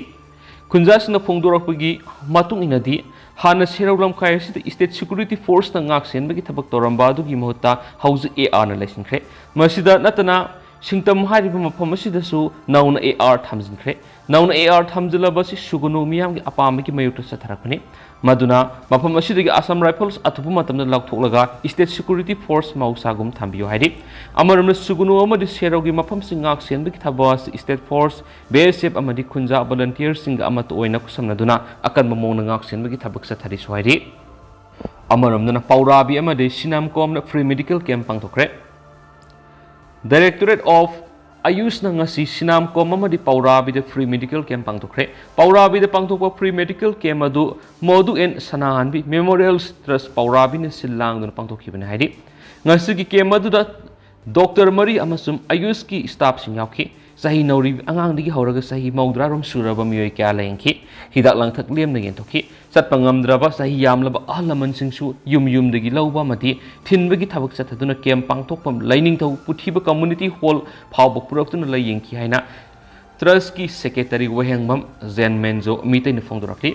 ꯈꯨꯟꯖꯥꯁꯤꯡꯅ ꯐꯣꯡꯗꯣꯔꯛꯄꯒꯤ ꯃꯇꯨꯡ ꯏꯟꯅꯗꯤ, ꯍꯥꯟꯅ ꯁꯦꯔꯧ ꯂꯝꯈꯥꯏ ꯑꯁꯤꯗ state security forceꯅ ꯉꯥꯛ ꯁꯦꯟꯕꯒꯤ ꯊꯕꯛ ꯇꯧꯔꯝꯕ ꯑꯗꯨꯒꯤ ꯃꯍꯨꯠꯇ ꯍꯧꯖꯤꯛ ꯑꯦ ꯑꯥꯔꯅ ꯂꯩꯁꯤꯟꯈ꯭ꯔꯦ꯫ ꯃꯁꯤꯗ ꯅꯠꯇꯅ, ꯁꯤꯡꯇꯝ ꯍꯥꯏꯔꯤꯕ ꯃꯐꯝ ꯑꯁꯤꯗꯁꯨ ꯅꯧꯅ ꯑꯦ ꯑꯥꯔ ꯊꯝꯖꯤꯟꯈ꯭ꯔꯦ꯫ ꯅꯧꯅ ꯑꯦ ꯑꯥꯔ ꯊꯝꯖꯤꯜꯂꯕ ꯑꯁꯤ ꯁꯨꯒꯅꯨ ꯃꯤꯌꯥꯝꯒꯤ ꯑꯄꯥꯝꯕꯒꯤ ꯃꯥꯌꯣꯛꯇ ꯆꯠꯊꯔꯛꯄꯅꯤ꯫ ꯃꯗꯨꯅ ꯃꯐꯝ ꯑꯁꯤꯗꯒꯤ Assam Rifles ꯑꯊꯨꯕ ꯃꯇꯝꯗ ꯂꯧꯊꯣꯛꯂꯒ state security force ꯃꯍꯧꯁꯥꯒꯨꯝ ꯊꯝꯕꯤꯌꯨ ꯍꯥꯏꯔꯤ꯫ ꯑꯃꯔꯣꯝꯗ, ꯁꯨꯒꯅꯨ ꯑꯃꯗꯤ ꯁꯦꯔꯧꯒꯤ ꯃꯐꯝꯁꯤꯡ ꯉꯥꯛ ꯁꯦꯟꯕꯒꯤ ꯊꯕꯛ ꯑꯁꯤ state force, B S F ꯑꯃꯗꯤ ꯈꯨꯟꯖꯥ volunteerꯁꯤꯡꯒ ꯑꯃꯠꯇ ꯑꯣꯏꯅ ꯈꯨꯠꯁꯝꯅꯗꯨꯅ ꯑꯀꯟꯕ ꯃꯑꯣꯡꯗ ꯉꯥꯛ ꯁꯦꯟꯕꯒꯤ ꯊꯕꯛ ꯆꯠꯊꯔꯤꯁꯨ ꯍꯥꯏꯔꯤ꯫ ꯑꯃꯔꯣꯝꯗꯅ, ꯄꯥꯎꯔꯥꯕꯤ ꯑꯃꯗꯤ ꯁꯤꯅꯥꯝꯀꯣꯝꯗ free medical camp ꯄꯥꯡꯊꯣꯛꯈ꯭ꯔꯦ꯫ Directorate of AYUSꯅ ꯉꯁꯤ ꯁꯤꯅꯥꯝꯀꯣꯝ ꯑꯃꯗꯤ ꯄꯥꯎꯔꯥꯕꯤꯗ free medical camp ꯄꯥꯡꯊꯣꯛꯈ꯭ꯔꯦ꯫ ꯄꯥꯎꯔꯥꯕꯤꯗ ꯄꯥꯡꯊꯣꯛꯄ free medical camp ꯑꯗꯨ ꯃꯣꯗꯨ ꯑꯦꯟ ꯁꯅꯥꯍꯟꯕꯤ Memorial Trust ꯄꯥꯎꯔꯥꯕꯤꯅ ꯁꯤꯜ ꯂꯥꯡꯗꯨꯅ ꯄꯥꯡꯊꯣꯛꯈꯤꯕꯅꯤ ꯍꯥꯏꯔꯤ꯫ ꯉꯁꯤꯒꯤ camp ꯑꯗꯨꯗ doctor ꯃꯔꯤ ꯑꯃꯁꯨꯡ AYUSꯀꯤ staffꯁꯤꯡ ꯌꯥꯎꯈꯤ꯫ ꯆꯍꯤ ꯅꯧꯔꯤꯕ ꯑꯉꯥꯡꯗꯒꯤ ꯍꯧꯔꯒ ꯆꯍꯤ ꯃꯧꯗ꯭ꯔꯥꯔꯣꯝ ꯁꯨꯔꯕ ꯃꯤꯑꯣꯏ ꯀꯌꯥ ꯂꯥꯌꯦꯡꯈꯤ꯫ ꯍꯤꯗꯥꯛ ꯂꯥꯡꯊꯛ ꯂꯦꯝꯅ ꯌꯦꯟꯊꯣꯛꯈꯤ꯫ ꯆꯠꯄ ꯉꯝꯗ꯭ꯔꯕ ꯆꯍꯤ ꯌꯥꯝꯂꯕ ꯑꯍꯜ ꯂꯃꯟꯁꯤꯡꯁꯨ ꯌꯨꯝ ꯌꯨꯝꯗꯒꯤ ꯂꯧꯕ ꯑꯃꯗꯤ ꯊꯤꯟꯕꯒꯤ ꯊꯕꯛ ꯆꯠꯊꯗꯨꯅ camp ꯄꯥꯡꯊꯣꯛꯐꯝ ꯂꯩꯅꯤꯡꯊꯧ ꯄꯨꯊꯤꯕ community hall ꯐꯥꯎꯕ ꯄꯨꯔꯛꯇꯨꯅ ꯂꯥꯌꯦꯡꯈꯤ ꯍꯥꯏꯅ Trustꯀꯤ secretary ꯋꯥꯍꯦꯡꯕꯝ ꯖꯦꯟ ꯃꯦꯟꯖꯣ ꯃꯤꯇꯩꯅ ꯐꯣꯡꯗꯣꯔꯛꯂꯤ꯫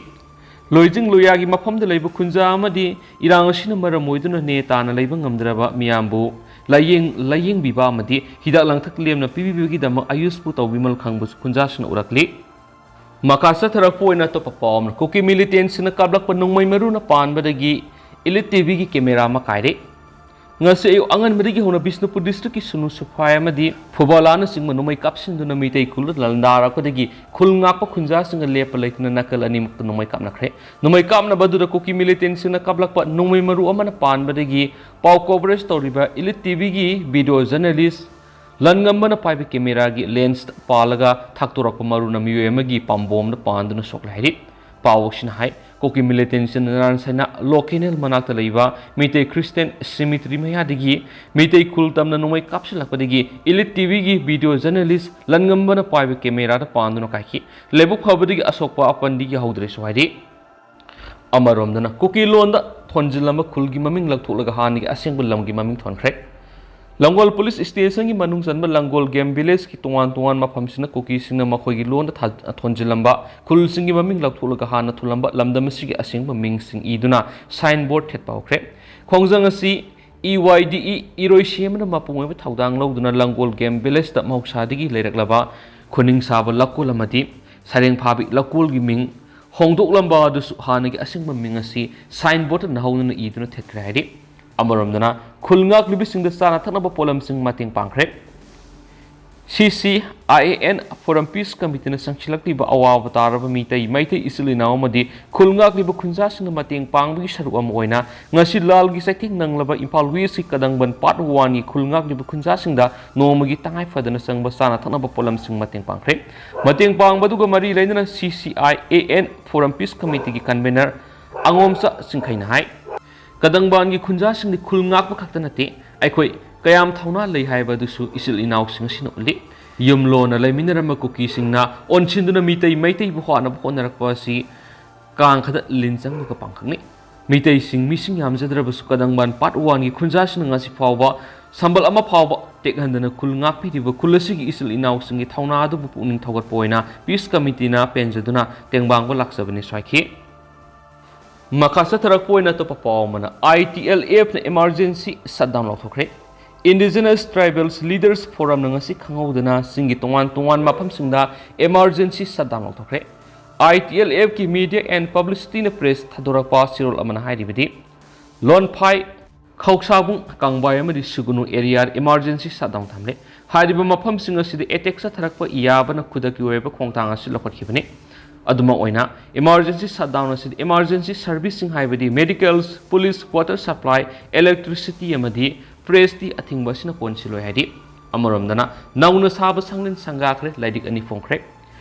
ꯂꯣꯏꯖꯤꯡ ꯂꯣꯌꯥꯒꯤ ꯃꯐꯝꯗ ꯂꯩꯕ ꯈꯨꯟꯖꯥ ꯑꯃꯗꯤ ꯏꯔꯥꯡ ꯑꯁꯤꯅ ꯃꯔꯝ ꯑꯣꯏꯗꯨꯅ ꯅꯦ ꯇꯥꯅ ꯂꯩꯕ ꯉꯝꯗ꯭ꯔꯕ ꯃꯤꯌꯥꯝꯕꯨ ꯂꯥꯌꯦꯡ-, ꯂꯥꯌꯦꯡꯕꯤꯕ ꯑꯃꯗꯤ ꯍꯤꯗꯥꯛ ꯂꯥꯡꯊꯛ ꯂꯦꯝꯅ ꯄꯤꯕꯤꯕꯒꯤꯗꯃꯛ AYUSꯄꯨ ꯇꯧꯕꯤꯃꯜ ꯈꯪꯕꯁꯨ ꯈꯨꯟꯖꯥꯁꯤꯡꯅ ꯎꯔꯛꯂꯤ꯫ ꯃꯈꯥ ꯆꯠꯊꯔꯛꯄ ꯑꯣꯏꯅ ꯑꯇꯣꯞꯄ ꯄꯥꯎ ꯑꯃꯅ, ꯀꯨꯀꯤ militantꯁꯤꯡꯅ ꯀꯥꯞꯂꯛꯄ ꯅꯣꯡꯃꯩ ꯃꯔꯨꯅ ꯄꯥꯟꯕꯗꯒꯤ Elite TVꯒꯤ camera ꯑꯃ ꯀꯥꯏꯔꯦ꯫ ꯉꯁꯤ ꯑꯌꯨꯛ ꯑꯉꯟꯕꯗꯒꯤ ꯍꯧꯅ ꯕꯤꯁꯅꯨꯄꯨꯔ districtꯀꯤ ꯁꯨꯅꯨ ꯁꯨꯐꯥꯏ ꯑꯃꯗꯤ ꯐꯨꯕꯥꯂꯥꯅꯆꯤꯡꯕ ꯅꯣꯡꯃꯩ ꯀꯥꯞꯁꯤꯟꯗꯨꯅ ꯃꯤꯇꯩ ꯈꯨꯜꯗ ꯂꯥꯟꯗꯥꯔꯛꯄꯗꯒꯤ ꯈꯨꯜ ꯉꯥꯛꯄ ꯈꯨꯟꯖꯥꯁꯤꯡꯒ ꯂꯦꯞꯄ ꯂꯩꯇꯅ ꯅꯥꯀꯜ ꯑꯅꯤꯃꯛꯇ ꯅꯣꯡꯃꯩ ꯀꯥꯞꯅꯈ꯭ꯔꯦ꯫ ꯅꯣꯡꯃꯩ ꯀꯥꯞꯅꯕ ꯑꯗꯨꯗ ꯀꯨꯀꯤ militantꯁꯤꯡꯅ ꯀꯥꯞꯂꯛꯄ ꯅꯣꯡꯃꯩ ꯃꯔꯨ ꯑꯃꯅ ꯄꯥꯟꯕꯗꯒꯤ ꯄꯥꯎ coverage ꯇꯧꯔꯤꯕ Elite TVꯒꯤ video journalist ꯂꯟꯉꯝꯕꯅ ꯄꯥꯏꯕ cameraꯒꯤ lens ꯄꯥꯜꯂꯒ ꯊꯥꯛꯇꯣꯔꯛꯄ ꯃꯔꯨꯅ ꯃꯤꯑꯣꯏ ꯑꯃꯒꯤ ꯄꯥꯝꯕꯣꯝꯗ ꯄꯥꯟꯗꯨꯅ ꯁꯣꯛꯂꯦ ꯍꯥꯏꯔꯤ꯫ ꯄꯥꯎ ꯑꯁꯤꯅ ꯍꯥꯏ, ꯀꯨꯀꯤ militantꯁꯤꯡꯅ ꯅꯔꯥꯟ ꯁꯥꯏꯅ law canal ꯃꯅꯥꯛꯇ ꯂꯩꯕ ꯃꯤꯇꯩ Christian cemetery ꯃꯌꯥꯗꯒꯤ ꯃꯤꯇꯩ ꯈꯨꯜ ꯇꯝꯅ ꯅꯣꯡꯃꯩ ꯀꯥꯞꯁꯤꯜꯂꯛꯄꯗꯒꯤ Elite TVꯒꯤ video journalist ꯂꯟꯉꯝꯕꯅ ꯄꯥꯏꯕ cameraꯗ ꯄꯥꯟꯗꯨꯅ ꯀꯥꯏꯈꯤ꯫ ꯂꯥꯏꯕꯛ ꯐꯕꯗꯒꯤ ꯑꯁꯣꯛꯄ ꯑꯄꯟꯗꯤ ꯌꯥꯍꯧꯗ꯭ꯔꯦꯁꯨ ꯍꯥꯏꯔꯤ꯫ ꯑꯃꯔꯣꯝꯗꯅ, ꯀꯨꯀꯤ ꯂꯣꯟꯗ ꯊꯣꯟꯖꯤꯜꯂꯝꯕ ꯈꯨꯜꯒꯤ ꯃꯃꯤꯡ ꯂꯧꯊꯣꯛꯂꯒ ꯍꯥꯟꯅꯒꯤ ꯑꯁꯦꯡꯕ ꯂꯝꯒꯤ ꯃꯃꯤꯡ ꯊꯣꯟꯈ꯭ꯔꯦ꯫ ꯂꯪꯒꯣꯜ ꯄꯨꯂꯤꯁ ꯁ꯭ꯇꯦꯁꯟꯒꯤ ꯃꯅꯨꯡ ꯆꯟꯕ ꯂꯪꯒꯣꯜ ꯒꯦꯝ ꯚꯤꯂꯦꯖꯀꯤ ꯇꯣꯉꯥꯟ ꯇꯣꯉꯥꯟꯕ ꯃꯐꯝꯁꯤꯡꯅ ꯀꯨꯀꯤꯁꯤꯡꯅ ꯃꯈꯣꯏꯒꯤ ꯂꯣꯟꯗ ꯊꯥ-, ꯊꯣꯟꯖꯤꯜꯂꯝꯕ ꯈꯨꯜꯁꯤꯡꯒꯤ ꯃꯃꯤꯡ ꯂꯧꯊꯣꯛꯂꯒ ꯍꯥꯟꯅ ꯊꯣꯜꯂꯝꯕ ꯂꯝꯗꯝ ꯑꯁꯤꯒꯤ ꯑꯁꯦꯡꯕ ꯃꯤꯡꯁꯤꯡ ꯏꯗꯨꯅ ꯁꯥꯏꯟ ꯕꯣꯔꯗ ꯊꯦꯠꯄ ꯍꯧꯈ꯭ꯔꯦ꯫ ꯈꯣꯡꯖꯪ ꯑꯁꯤ ꯏ ꯋꯥꯏ ꯗꯤ ꯏ ꯏꯔꯣꯏꯁꯦꯝꯕꯅ ꯃꯄꯨꯡ ꯑꯣꯏꯕ ꯊꯧꯗꯥꯡ ꯂꯧꯗꯨꯅ ꯂꯪꯒꯣꯜ ꯒꯦꯝ ꯚꯤꯂꯦꯖꯇ ꯃꯍꯧꯁꯥꯗꯒꯤ ꯂꯩꯔꯛꯂꯕ ꯈꯨꯅꯤꯡ ꯁꯥꯕ ꯂꯧꯀꯣꯜ ꯑꯃꯗꯤ ꯁꯩꯔꯦꯡ ꯐꯥꯕꯤ ꯂꯧꯀꯣꯜꯒꯤ ꯃꯤꯡ ꯍꯣꯡꯗꯣꯛꯂꯝꯕ ꯑꯗꯨꯁꯨ ꯍꯥꯟꯅꯒꯤ ꯑꯁꯦꯡꯕ ꯃꯤꯡ ꯑꯁꯤ ꯁꯥꯏꯟ ꯕꯣꯔꯗꯇ ꯅꯧꯍꯧꯅꯅ ꯏꯗꯨꯅ ꯊꯦꯠꯈ꯭ꯔꯦ ꯍꯥꯏꯔꯤ꯫ ꯑꯃꯔꯣꯝꯗꯅ ꯈꯨꯜ ꯉꯥꯛꯂꯤꯕꯁꯤꯡꯗ ꯆꯥꯅ ꯊꯛꯅꯕ ꯄꯣꯠꯂꯝꯁꯤꯡ ꯃꯇꯦꯡ ꯄꯥꯡꯈ꯭ꯔꯦ꯫ ꯁꯤ C I A N Forum Peace Committeeꯅ ꯆꯪꯁꯤꯜꯂꯛꯂꯤꯕ ꯑꯋꯥꯕ ꯇꯥꯔꯕ ꯃꯤꯇꯩ ꯃꯩꯇꯩ ꯏꯆꯤꯜ ꯏꯅꯥꯎ ꯑꯃꯗꯤ ꯈꯨꯜ ꯉꯥꯛꯂꯤꯕ ꯈꯨꯟꯖꯥꯁꯤꯡꯅ ꯃꯇꯦꯡ ꯄꯥꯡꯕꯒꯤ ꯁꯔꯨꯛ ꯑꯃ ꯑꯣꯏꯅ ꯉꯁꯤ ꯂꯥꯜꯒꯤ ꯆꯩꯊꯦꯡ ꯅꯪꯂꯕ ꯏꯝꯐꯥꯜ ꯋꯦꯁꯀꯤ ꯀꯗꯪꯕꯟ ꯄꯥꯔꯠ ꯋꯥꯟꯒꯤ ꯈꯨꯜ ꯉꯥꯛꯂꯤꯕ ꯈꯨꯟꯖꯥꯁꯤꯡꯗ ꯅꯣꯡꯃꯒꯤ ꯇꯉꯥꯏ ꯐꯗꯅ ꯆꯪꯕ ꯆꯥꯅ ꯊꯛꯅꯕ ꯄꯣꯠꯂꯝꯁꯤꯡ ꯃꯇꯦꯡ ꯄꯥꯡꯈ꯭ꯔꯦ꯫ ꯃꯇꯦꯡ ꯄꯥꯡꯕꯗꯨꯒ ꯃꯔꯤ ꯂꯩꯅꯅ ꯁꯤ C I A N Forum Peace Committeeꯒꯤ convener ꯑꯉꯣꯝꯆꯥ ꯆꯤꯡꯈꯩꯅ ꯍꯥꯏ, ꯀꯗꯪꯕꯥꯟꯒꯤ ꯈꯨꯟꯖꯥꯁꯤꯡꯗꯤ ꯈꯨꯜ ꯉꯥꯛꯄ ꯈꯛꯇ ꯅꯠꯇꯦ, ꯑꯩꯈꯣꯏ ꯀꯌꯥꯝ ꯊꯧꯅꯥ ꯂꯩ ꯍꯥꯏꯕ ꯑꯗꯨꯁꯨ ꯏꯆꯤꯜ ꯏꯅꯥꯎꯁꯤꯡ ꯑꯁꯤꯅ ꯎꯠꯂꯤ꯫ ꯌꯨꯝꯂꯣꯟꯅ ꯂꯩꯃꯤꯟꯅꯔꯝꯕ ꯀꯨꯀꯤꯁꯤꯡꯅ ꯑꯣꯟꯁꯤꯟꯗꯨꯅ ꯃꯤꯇꯩ ꯃꯩꯇꯩꯕꯨ ꯍꯥꯠꯅꯕ ꯍꯣꯠꯅꯔꯛꯄ ꯑꯁꯤ ꯀꯥꯡ ꯈꯛꯇ ꯂꯤꯟ ꯆꯪꯕꯒ ꯄꯥꯡꯈꯛꯅꯤ꯫ ꯃꯤꯇꯩꯁꯤꯡ ꯃꯤꯁꯤꯡ ꯌꯥꯝꯖꯗ꯭ꯔꯕꯁꯨ ꯀꯗꯪꯕꯥꯟ ꯄꯥꯔꯠ ꯋꯥꯟꯒꯤ ꯈꯨꯟꯖꯥꯁꯤꯡꯅ ꯉꯁꯤ ꯐꯥꯎꯕ ꯁꯝꯕꯜ ꯑꯃ ꯐꯥꯎꯕ ꯇꯦꯛꯍꯟꯗꯅ ꯈꯨꯜ ꯉꯥꯛꯄꯤꯔꯤꯕ ꯈꯨꯜ ꯑꯁꯤꯒꯤ ꯏꯆꯤꯜ ꯏꯅꯥꯎꯁꯤꯡꯒꯤ ꯊꯧꯅꯥ ꯑꯗꯨꯕꯨ ꯄꯨꯛꯅꯤꯡ ꯊꯧꯒꯠꯄ ꯑꯣꯏꯅ Peace Committeeꯅ ꯄꯦꯟꯖꯗꯨꯅ ꯇꯦꯡꯕꯥꯡꯕ ꯂꯥꯛꯆꯕꯅꯤ ꯁ꯭ꯋꯥꯏꯈꯤ꯫ ꯃꯈꯥ ꯆꯠꯊꯔꯛꯄ ꯑꯣꯏꯅ ꯑꯇꯣꯞꯄ ꯄꯥꯎ ꯑꯃꯅ, I T L Fꯅ emergency shutdown ꯂꯥꯎꯊꯣꯛꯈ꯭ꯔꯦ꯫ Indigenous Tribals Leaders Forumꯅ ꯉꯁꯤ ꯈꯪꯍꯧꯗꯅ ꯆꯤꯡꯒꯤ ꯇꯣꯉꯥꯟ ꯇꯣꯉꯥꯟꯕ ꯃꯐꯝꯁꯤꯡꯗ emergency shutdown ꯂꯥꯎꯊꯣꯛꯈ꯭ꯔꯦ꯫ I T L Fꯀꯤ Media and Publicityꯅ press ꯊꯥꯗꯣꯔꯛꯄ ꯆꯦꯔꯣꯜ ꯑꯃꯅ ꯍꯥꯏꯔꯤꯕꯗꯤ, ꯂꯣꯟꯐꯥꯏ, ꯈꯧꯁꯥꯕꯨꯡ, ꯀꯥꯡꯕꯥꯏ ꯑꯃꯗꯤ ꯁꯨꯒꯨꯅꯨ areaꯗ emergency shutdown ꯊꯝꯂꯦ꯫ ꯍꯥꯏꯔꯤꯕ ꯃꯐꯝꯁꯤꯡ ꯑꯁꯤꯗ attack ꯆꯠꯊꯔꯛꯄ ꯌꯥꯕꯅ ꯈꯨꯗꯛꯀꯤ ꯑꯣꯏꯕ ꯈꯣꯡꯊꯥꯡ ꯑꯁꯤ ꯂꯧꯈꯠꯈꯤꯕꯅꯤ꯫ ꯑꯗꯨꯃꯛ ꯑꯣꯏꯅ, emergency shutdown ꯑꯁꯤꯗ emergency serviceꯁꯤꯡ ꯍꯥꯏꯕꯗꯤ medicals, police, water supply, electricity ꯑꯃꯗꯤ pressꯇꯤ ꯑꯊꯤꯡꯕ ꯑꯁꯤꯅ ꯀꯣꯟꯁꯤꯜꯂꯣꯏ ꯍꯥꯏꯔꯤ꯫ ꯑꯃꯔꯣꯝꯗꯅ, ꯅꯧꯅ ꯁꯥꯕ ꯁꯪꯂꯦꯟ ꯁꯪꯒꯥꯈ꯭ꯔꯦ, ꯂꯥꯏꯔꯤꯛ ꯑꯅꯤ ꯐꯣꯡꯈ꯭ꯔꯦ꯫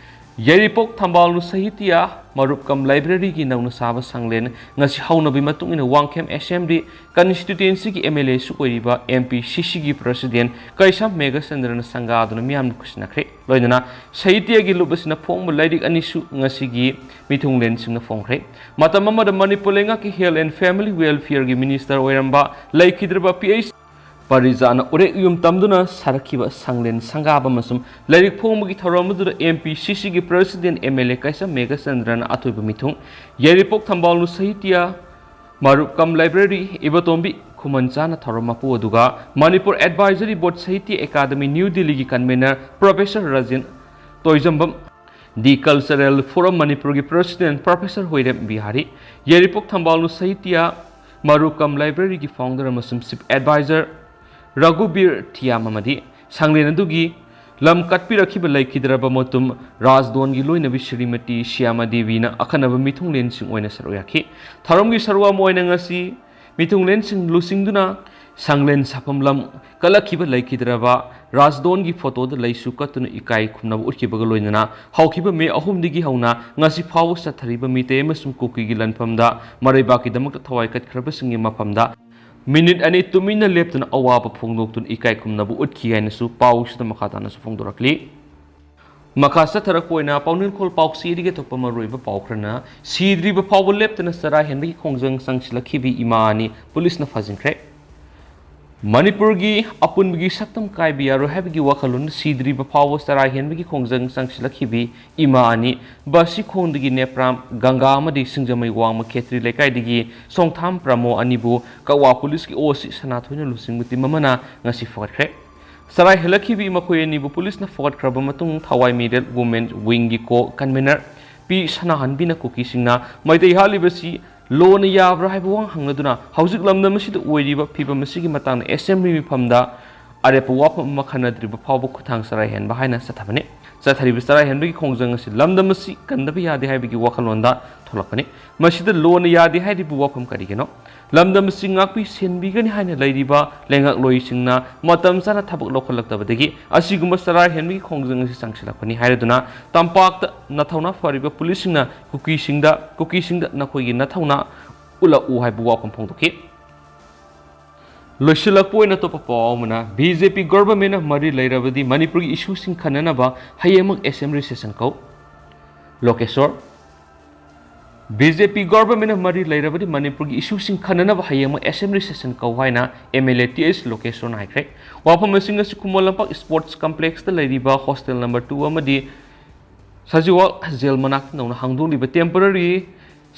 ꯌꯥꯏꯔꯤꯄꯣꯛ ꯊꯝꯕꯥꯜꯅꯨ ꯁꯥꯍꯤꯇ꯭ꯌ ꯃꯔꯨꯞ ꯀꯝ ꯂꯥꯏꯕ꯭ꯔꯦꯔꯤꯒꯤ ꯅꯧꯅ ꯁꯥꯕ ꯁꯪꯂꯦꯟ ꯉꯁꯤ ꯍꯧꯅꯕꯒꯤ ꯃꯇꯨꯡ ꯏꯟꯅ ꯋꯥꯡꯈꯦꯝ ꯑꯦꯁꯦꯝꯕ꯭ꯂꯤ ꯀꯟꯁꯇꯤꯇ꯭ꯌꯨꯑꯦꯟꯁꯤꯒꯤ ꯑꯦꯝ ꯑꯦꯜ ꯑꯦꯁꯨ ꯑꯣꯏꯔꯤꯕ ꯑꯦꯝ ꯄꯤ ꯁꯤ ꯁꯤꯒꯤ ꯄ꯭ꯔꯁꯤꯗꯦꯟ ꯀꯩꯁꯥꯝ ꯃꯦꯘꯆꯟꯗ꯭ꯔꯅ ꯁꯪꯒꯥꯗꯨꯅ ꯃꯤꯌꯥꯝꯅ ꯈꯨꯠꯁꯤꯟꯅꯈ꯭ꯔꯦ꯫ ꯂꯣꯏꯅꯅ ꯁꯥꯍꯤꯇ꯭ꯌꯒꯤ ꯂꯨꯞ ꯑꯁꯤꯅ ꯐꯣꯡꯕ ꯂꯥꯏꯔꯤꯛ ꯑꯅꯤꯁꯨ ꯉꯁꯤꯒꯤ ꯃꯤꯊꯨꯡꯂꯦꯟꯁꯤꯡꯅ ꯐꯣꯡꯈ꯭ꯔꯦ꯫ ꯃꯇꯝ ꯑꯃꯗ ꯃꯅꯤꯄꯨꯔ ꯂꯩꯉꯥꯛꯀꯤ Health and Family Welfare ꯒꯤ ꯃꯤꯅꯤꯁꯇꯔ ꯑꯣꯏꯔꯝꯕ ꯂꯩꯈꯤꯗ꯭ꯔꯕ ꯄꯤ ꯑꯩꯆ ꯄꯔꯤꯖꯥꯅ ꯎꯔꯦꯛ ꯎꯌꯨꯝ ꯇꯝꯗꯨꯅ ꯁꯥꯔꯛꯈꯤꯕ ꯁꯪꯂꯦꯟ ꯁꯪꯒꯥꯕ ꯑꯃꯁꯨꯡ ꯂꯥꯏꯔꯤꯛ ꯐꯣꯡꯕꯒꯤ ꯊꯧꯔꯝ ꯑꯗꯨꯗ ꯑꯦꯝ ꯄꯤ ꯁꯤ ꯁꯤꯒꯤ ꯄ꯭ꯔꯁꯤꯗꯦꯟ ꯑꯦꯝ ꯑꯦꯜ ꯑꯦ ꯀꯩꯁꯥꯝ ꯃꯦꯘꯆꯟꯗ꯭ꯔꯅ ꯑꯊꯣꯏꯕ ꯃꯤꯊꯨꯡ, ꯌꯥꯏꯔꯤꯄꯣꯛ ꯊꯝꯕꯥꯜꯅꯨ ꯁꯥꯍꯤꯇ꯭ꯌ ꯃꯔꯨꯞ ꯀꯝ ꯂꯥꯏꯕ꯭ꯔꯦꯔꯤ ꯏꯕꯣꯇꯣꯝꯕꯤ ꯈꯨꯃꯟꯆꯥꯅ ꯊꯧꯔꯝ ꯃꯄꯨ ꯑꯗꯨꯒ ꯃꯅꯤꯄꯨꯔ ꯑꯦꯗꯚꯥꯏꯖꯔꯤ ꯕꯣꯔꯗ ꯁꯥꯍꯤꯇ꯭ꯌ ꯑꯦꯀꯥꯗꯃꯤ ꯅ꯭ꯌꯨ ꯗꯤꯜꯂꯤꯒꯤ ꯀꯟꯚꯦꯅꯔ ꯄ꯭ꯔꯣꯐꯦꯁꯔ ꯔꯥꯖꯦꯟ ꯇꯣꯏꯖꯝꯕꯝ, ꯗꯤ ꯀꯜꯆꯔꯦꯜ ꯐꯣꯔꯝ ꯃꯅꯤꯄꯨꯔꯒꯤ ꯄ꯭ꯔꯁꯤꯗꯦꯟ ꯄ꯭ꯔꯣꯐꯦꯁꯔ ꯍꯣꯏꯔꯦꯝ ꯕꯤꯍꯥꯔꯤ, ꯌꯥꯏꯔꯤꯄꯣꯛ ꯊꯝꯕꯥꯜꯅꯨ ꯁꯥꯍꯤꯇ꯭ꯌ ꯃꯔꯨꯞ ꯀꯝ ꯂꯥꯏꯕ꯭ꯔꯦꯔꯤꯒꯤ ꯐꯥꯎꯟꯗꯔ ꯑꯃꯁꯨꯡ ꯆꯤꯐ ꯑꯦꯗꯚꯥꯏꯖꯔ ꯔꯘꯨꯕꯤꯔ ꯊꯤꯌꯥꯝ ꯑꯃꯗꯤ ꯁꯪꯂꯦꯟ ꯑꯗꯨꯒꯤ ꯂꯝ ꯀꯠꯄꯤꯔꯛꯈꯤꯕ ꯂꯩꯈꯤꯗ꯭ꯔꯕ ꯃꯇꯨꯝ ꯔꯥꯖꯗꯣꯟꯒꯤ ꯂꯣꯏꯅꯕꯤ ꯁ꯭ꯔꯤꯃꯇꯤ ꯁ꯭ꯌꯥꯃꯥ ꯗꯦꯕꯤꯅ ꯑꯈꯟꯅꯕ ꯃꯤꯊꯨꯡꯂꯦꯟꯁꯤꯡ ꯑꯣꯏꯅ ꯁꯔꯨꯛ ꯌꯥꯈꯤ꯫ ꯊꯧꯔꯝꯒꯤ ꯁꯔꯨꯛ ꯑꯃ ꯑꯣꯏꯅ ꯉꯁꯤ ꯃꯤꯊꯨꯡꯂꯦꯟꯁꯤꯡ ꯂꯨꯆꯤꯡꯗꯨꯅ ꯁꯪꯂꯦꯟ ꯁꯥꯐꯝ ꯂꯝ ꯀꯠꯂꯛꯈꯤꯕ ꯂꯩꯈꯤꯗ꯭ꯔꯕ ꯔꯥꯖꯗꯣꯟꯒꯤ ꯐꯣꯇꯣꯗ ꯂꯩꯁꯨ ꯀꯠꯇꯨꯅ ꯏꯀꯥꯏ ꯈꯨꯝꯅꯕ ꯎꯠꯈꯤꯕꯒ ꯂꯣꯏꯅꯅ ꯍꯧꯈꯤꯕ ꯃꯦ ꯑꯍꯨꯝꯗꯒꯤ ꯍꯧꯅ ꯉꯁꯤ ꯐꯥꯎꯕ ꯆꯠꯊꯔꯤꯕ ꯃꯤꯇꯩ ꯑꯃꯁꯨꯡ ꯀꯨꯀꯤꯒꯤ ꯂꯟꯐꯝꯗ ꯃꯔꯩꯕꯥꯛꯀꯤꯗꯃꯛꯇ ꯊꯋꯥꯏ ꯀꯠꯈ꯭ꯔꯕꯁꯤꯡꯒꯤ ꯃꯐꯝꯗ ꯃꯤꯅꯤꯠ ꯑꯅꯤ ꯇꯨꯃꯤꯟꯅ ꯂꯦꯞꯇꯨꯅ ꯑꯋꯥꯕ ꯐꯣꯡꯗꯣꯛꯇꯨꯅ ꯏꯀꯥꯏ ꯈꯨꯝꯅꯕ ꯎꯠꯈꯤ ꯍꯥꯏꯅꯁꯨ ꯄꯥꯎꯁꯤꯗ ꯃꯈꯥ ꯇꯥꯅꯁꯨ ꯐꯣꯡꯗꯣꯔꯛꯂꯤ꯫ ꯃꯈꯥ ꯆꯠꯊꯔꯛꯄ ꯑꯣꯏꯅ ꯄꯥꯎꯅꯤꯡꯈꯣꯜ ꯄꯥꯎꯆꯦꯗꯒꯤ ꯑꯇꯣꯞꯄ ꯃꯔꯨꯑꯣꯏꯕ ꯄꯥꯎ ꯈꯔꯅ ꯁꯤꯗ꯭ꯔꯤꯕ ꯐꯥꯎꯕ ꯂꯦꯞꯇꯅ ꯆꯔꯥ ꯍꯦꯟꯕꯒꯤ ꯈꯣꯡꯖꯪ ꯆꯪꯁꯤꯜꯂꯛꯈꯤꯕꯤ ꯏꯃꯥ ꯑꯅꯤ ꯄꯨꯂꯤꯁꯅ ꯐꯥꯖꯤꯟꯈ꯭ꯔꯦ꯫ ꯃꯅꯤꯄꯨꯔꯒꯤ ꯑꯄꯨꯟꯕꯒꯤ ꯁꯛꯇꯝ ꯀꯥꯏꯕ ꯌꯥꯔꯣꯏ ꯍꯥꯏꯕꯒꯤ ꯋꯥꯈꯜꯂꯣꯟ ꯁꯤꯗ꯭ꯔꯤꯕ ꯐꯥꯎꯕ ꯆꯔꯥ ꯍꯦꯟꯕꯒꯤ ꯈꯣꯡꯖꯪ ꯆꯪꯁꯤꯜꯂꯛꯈꯤꯕꯤ ꯏꯃꯥ ꯑꯅꯤ ꯕꯥꯁꯤꯈꯣꯡꯗꯒꯤ ꯅꯦꯄ꯭ꯔꯥꯝ ꯒꯪꯒꯥ ꯑꯃꯗꯤ ꯁꯤꯡꯖꯃꯩ ꯋꯥꯡꯃ ꯈꯦꯇ꯭ꯔꯤ ꯂꯩꯀꯥꯏꯗꯒꯤ ꯁꯣꯡꯊꯥꯝ ꯄ꯭ꯔꯃꯣ ꯑꯅꯤꯕꯨ ꯀꯛꯋꯥ ꯄꯨꯂꯤꯁꯀꯤ ꯑꯣ ꯁꯤ ꯁꯅꯥꯊꯣꯏꯅ ꯂꯨꯆꯤꯡꯕ ꯇꯤꯝ ꯑꯃꯅ ꯉꯁꯤ ꯐꯒꯠꯈ꯭ꯔꯦ꯫ ꯆꯔꯥꯏ ꯍꯦꯜꯂꯛꯈꯤꯕꯤ ꯃꯈꯣꯏ ꯑꯅꯤꯕꯨ ꯄꯨꯂꯤꯁꯅ ꯐꯒꯠꯈ꯭ꯔꯕ ꯃꯇꯨꯡ ꯊꯋꯥꯏ ꯃꯤꯔꯦꯜ ꯋꯨꯃꯦꯟ ꯋꯤꯡꯒꯤ ꯀꯣ ꯀꯟꯚꯦꯅꯔ ꯄꯤ ꯁꯅꯥꯍꯟꯕꯤꯅ ꯀꯨꯀꯤꯁꯤꯡꯅ ꯃꯩꯇꯩ ꯍꯥꯠꯂꯤꯕꯁꯤ ꯂꯣꯅ ꯌꯥꯕ꯭ꯔꯥ ꯍꯥꯏꯕ ꯋꯥꯍꯪ ꯍꯪꯂꯗꯨꯅ ꯍꯧꯖꯤꯛ ꯂꯝꯗꯝ ꯑꯁꯤꯗ ꯑꯣꯏꯔꯤꯕ ꯐꯤꯕꯝ ꯑꯁꯤꯒꯤ ꯃꯇꯥꯡꯗ ꯑꯦꯁꯦꯝꯕ꯭ꯂꯤ ꯃꯤꯐꯝꯗ ꯑꯔꯦꯞꯄ ꯋꯥꯐꯝ ꯑꯃ ꯈꯟꯅꯗ꯭ꯔꯤꯕ ꯐꯥꯎꯕ ꯈꯨꯠꯊꯥꯡ ꯆꯔꯥꯏ ꯍꯦꯟꯕ ꯍꯥꯏꯅ ꯆꯠꯊꯕꯅꯤ꯫ ꯆꯠꯊꯔꯤꯕ ꯆꯔꯥꯏ ꯍꯦꯟꯕꯒꯤ ꯈꯣꯡꯖꯪ ꯑꯁꯤ ꯂꯝꯗꯝ ꯑꯁꯤ ꯀꯟꯗꯕ ꯌꯥꯗꯦ ꯍꯥꯏꯕꯒꯤ ꯋꯥꯈꯜꯂꯣꯟꯗ ꯊꯣꯛꯂꯛꯄꯅꯤ꯫ ꯃꯁꯤꯗ ꯂꯣꯅ ꯌꯥꯗꯦ ꯍꯥꯏꯔꯤꯕ ꯋꯥꯐꯝ ꯀꯔꯤꯒꯤꯅꯣ? ꯂꯝꯗꯝ ꯑꯁꯤ ꯉꯥꯛꯄꯤ ꯁꯦꯟꯕꯤꯒꯅꯤ ꯍꯥꯏꯅ ꯂꯩꯔꯤꯕ ꯂꯩꯉꯥꯛꯂꯣꯏꯁꯤꯡꯅ ꯃꯇꯝ ꯆꯥꯅ ꯊꯕꯛ ꯂꯧꯈꯠꯂꯛꯇꯕꯗꯒꯤ ꯑꯁꯤꯒꯨꯝꯕ ꯆꯔꯥ ꯍꯦꯟꯕꯒꯤ ꯈꯣꯡꯖꯪ ꯑꯁꯤ ꯆꯪꯁꯤꯜꯂꯛꯄꯅꯤ ꯍꯥꯏꯔꯗꯨꯅ ꯇꯝꯄꯥꯛꯇ ꯅꯊꯧꯅꯥ ꯐꯔꯤꯕ ꯄꯨꯂꯤꯁꯁꯤꯡꯅ ꯀꯨꯀꯤꯁꯤꯡꯗ, ꯀꯨꯀꯤꯁꯤꯡꯗ ꯅꯈꯣꯏꯒꯤ ꯅꯊꯧꯅꯥ ꯎꯠꯂꯛꯎ ꯍꯥꯏꯕ ꯋꯥꯐꯝ ꯐꯣꯡꯗꯣꯛꯈꯤ꯫ ꯂꯣꯏꯁꯤꯜꯂꯛꯄ ꯑꯣꯏꯅ ꯑꯇꯣꯞꯄ ꯄꯥꯎ ꯑꯃꯅ, ꯕꯤ ꯖꯦ ꯄꯤ ꯒꯣꯚꯔꯟꯃꯦꯟꯅ ꯃꯔꯤ ꯂꯩꯔꯕꯗꯤ ꯃꯅꯤꯄꯨꯔꯒꯤ ꯏꯁꯨꯁꯤꯡ ꯈꯟꯅꯅꯕ ꯍꯌꯦꯡꯃꯛ ꯑꯦꯁꯦꯝꯕ꯭ꯂꯤ ꯁꯦꯁꯟ ꯀꯧ꯫ ꯂꯣꯀꯦꯁꯣꯔ, ꯕꯤ ꯖꯦ ꯄꯤ ꯒꯣꯚꯔꯟꯃꯦꯟꯅ ꯃꯔꯤ ꯂꯩꯔꯕꯗꯤ ꯃꯅꯤꯄꯨꯔꯒꯤ ꯏꯁꯨꯁꯤꯡ ꯈꯟꯅꯅꯕ ꯍꯌꯦꯡꯃꯛ ꯑꯦꯁꯦꯝꯕ꯭ꯂꯤ ꯁꯦꯁꯟ ꯀꯧ ꯍꯥꯏꯅ M L A T H ꯂꯣꯀꯦꯁꯣꯔꯅ ꯍꯥꯏꯈ꯭ꯔꯦ꯫ ꯋꯥꯐꯝ ꯑꯁꯤꯡ ꯑꯁꯤ ꯈꯨꯃꯟ ꯂꯝꯄꯥꯛ ꯁ꯭ꯄꯣꯔꯠꯁ ꯀꯝꯄ꯭ꯂꯦꯛꯁꯇ ꯂꯩꯔꯤꯕ ꯍꯣꯁꯇꯦꯜ ꯅꯝꯕꯔ ꯇꯨ ꯑꯃꯗꯤ ꯁꯖꯤꯋꯥ ꯖꯦꯜ ꯃꯅꯥꯛꯇ ꯅꯧꯅ ꯍꯥꯡꯗꯣꯛꯂꯤꯕ ꯇꯦꯝꯄꯔꯔꯤ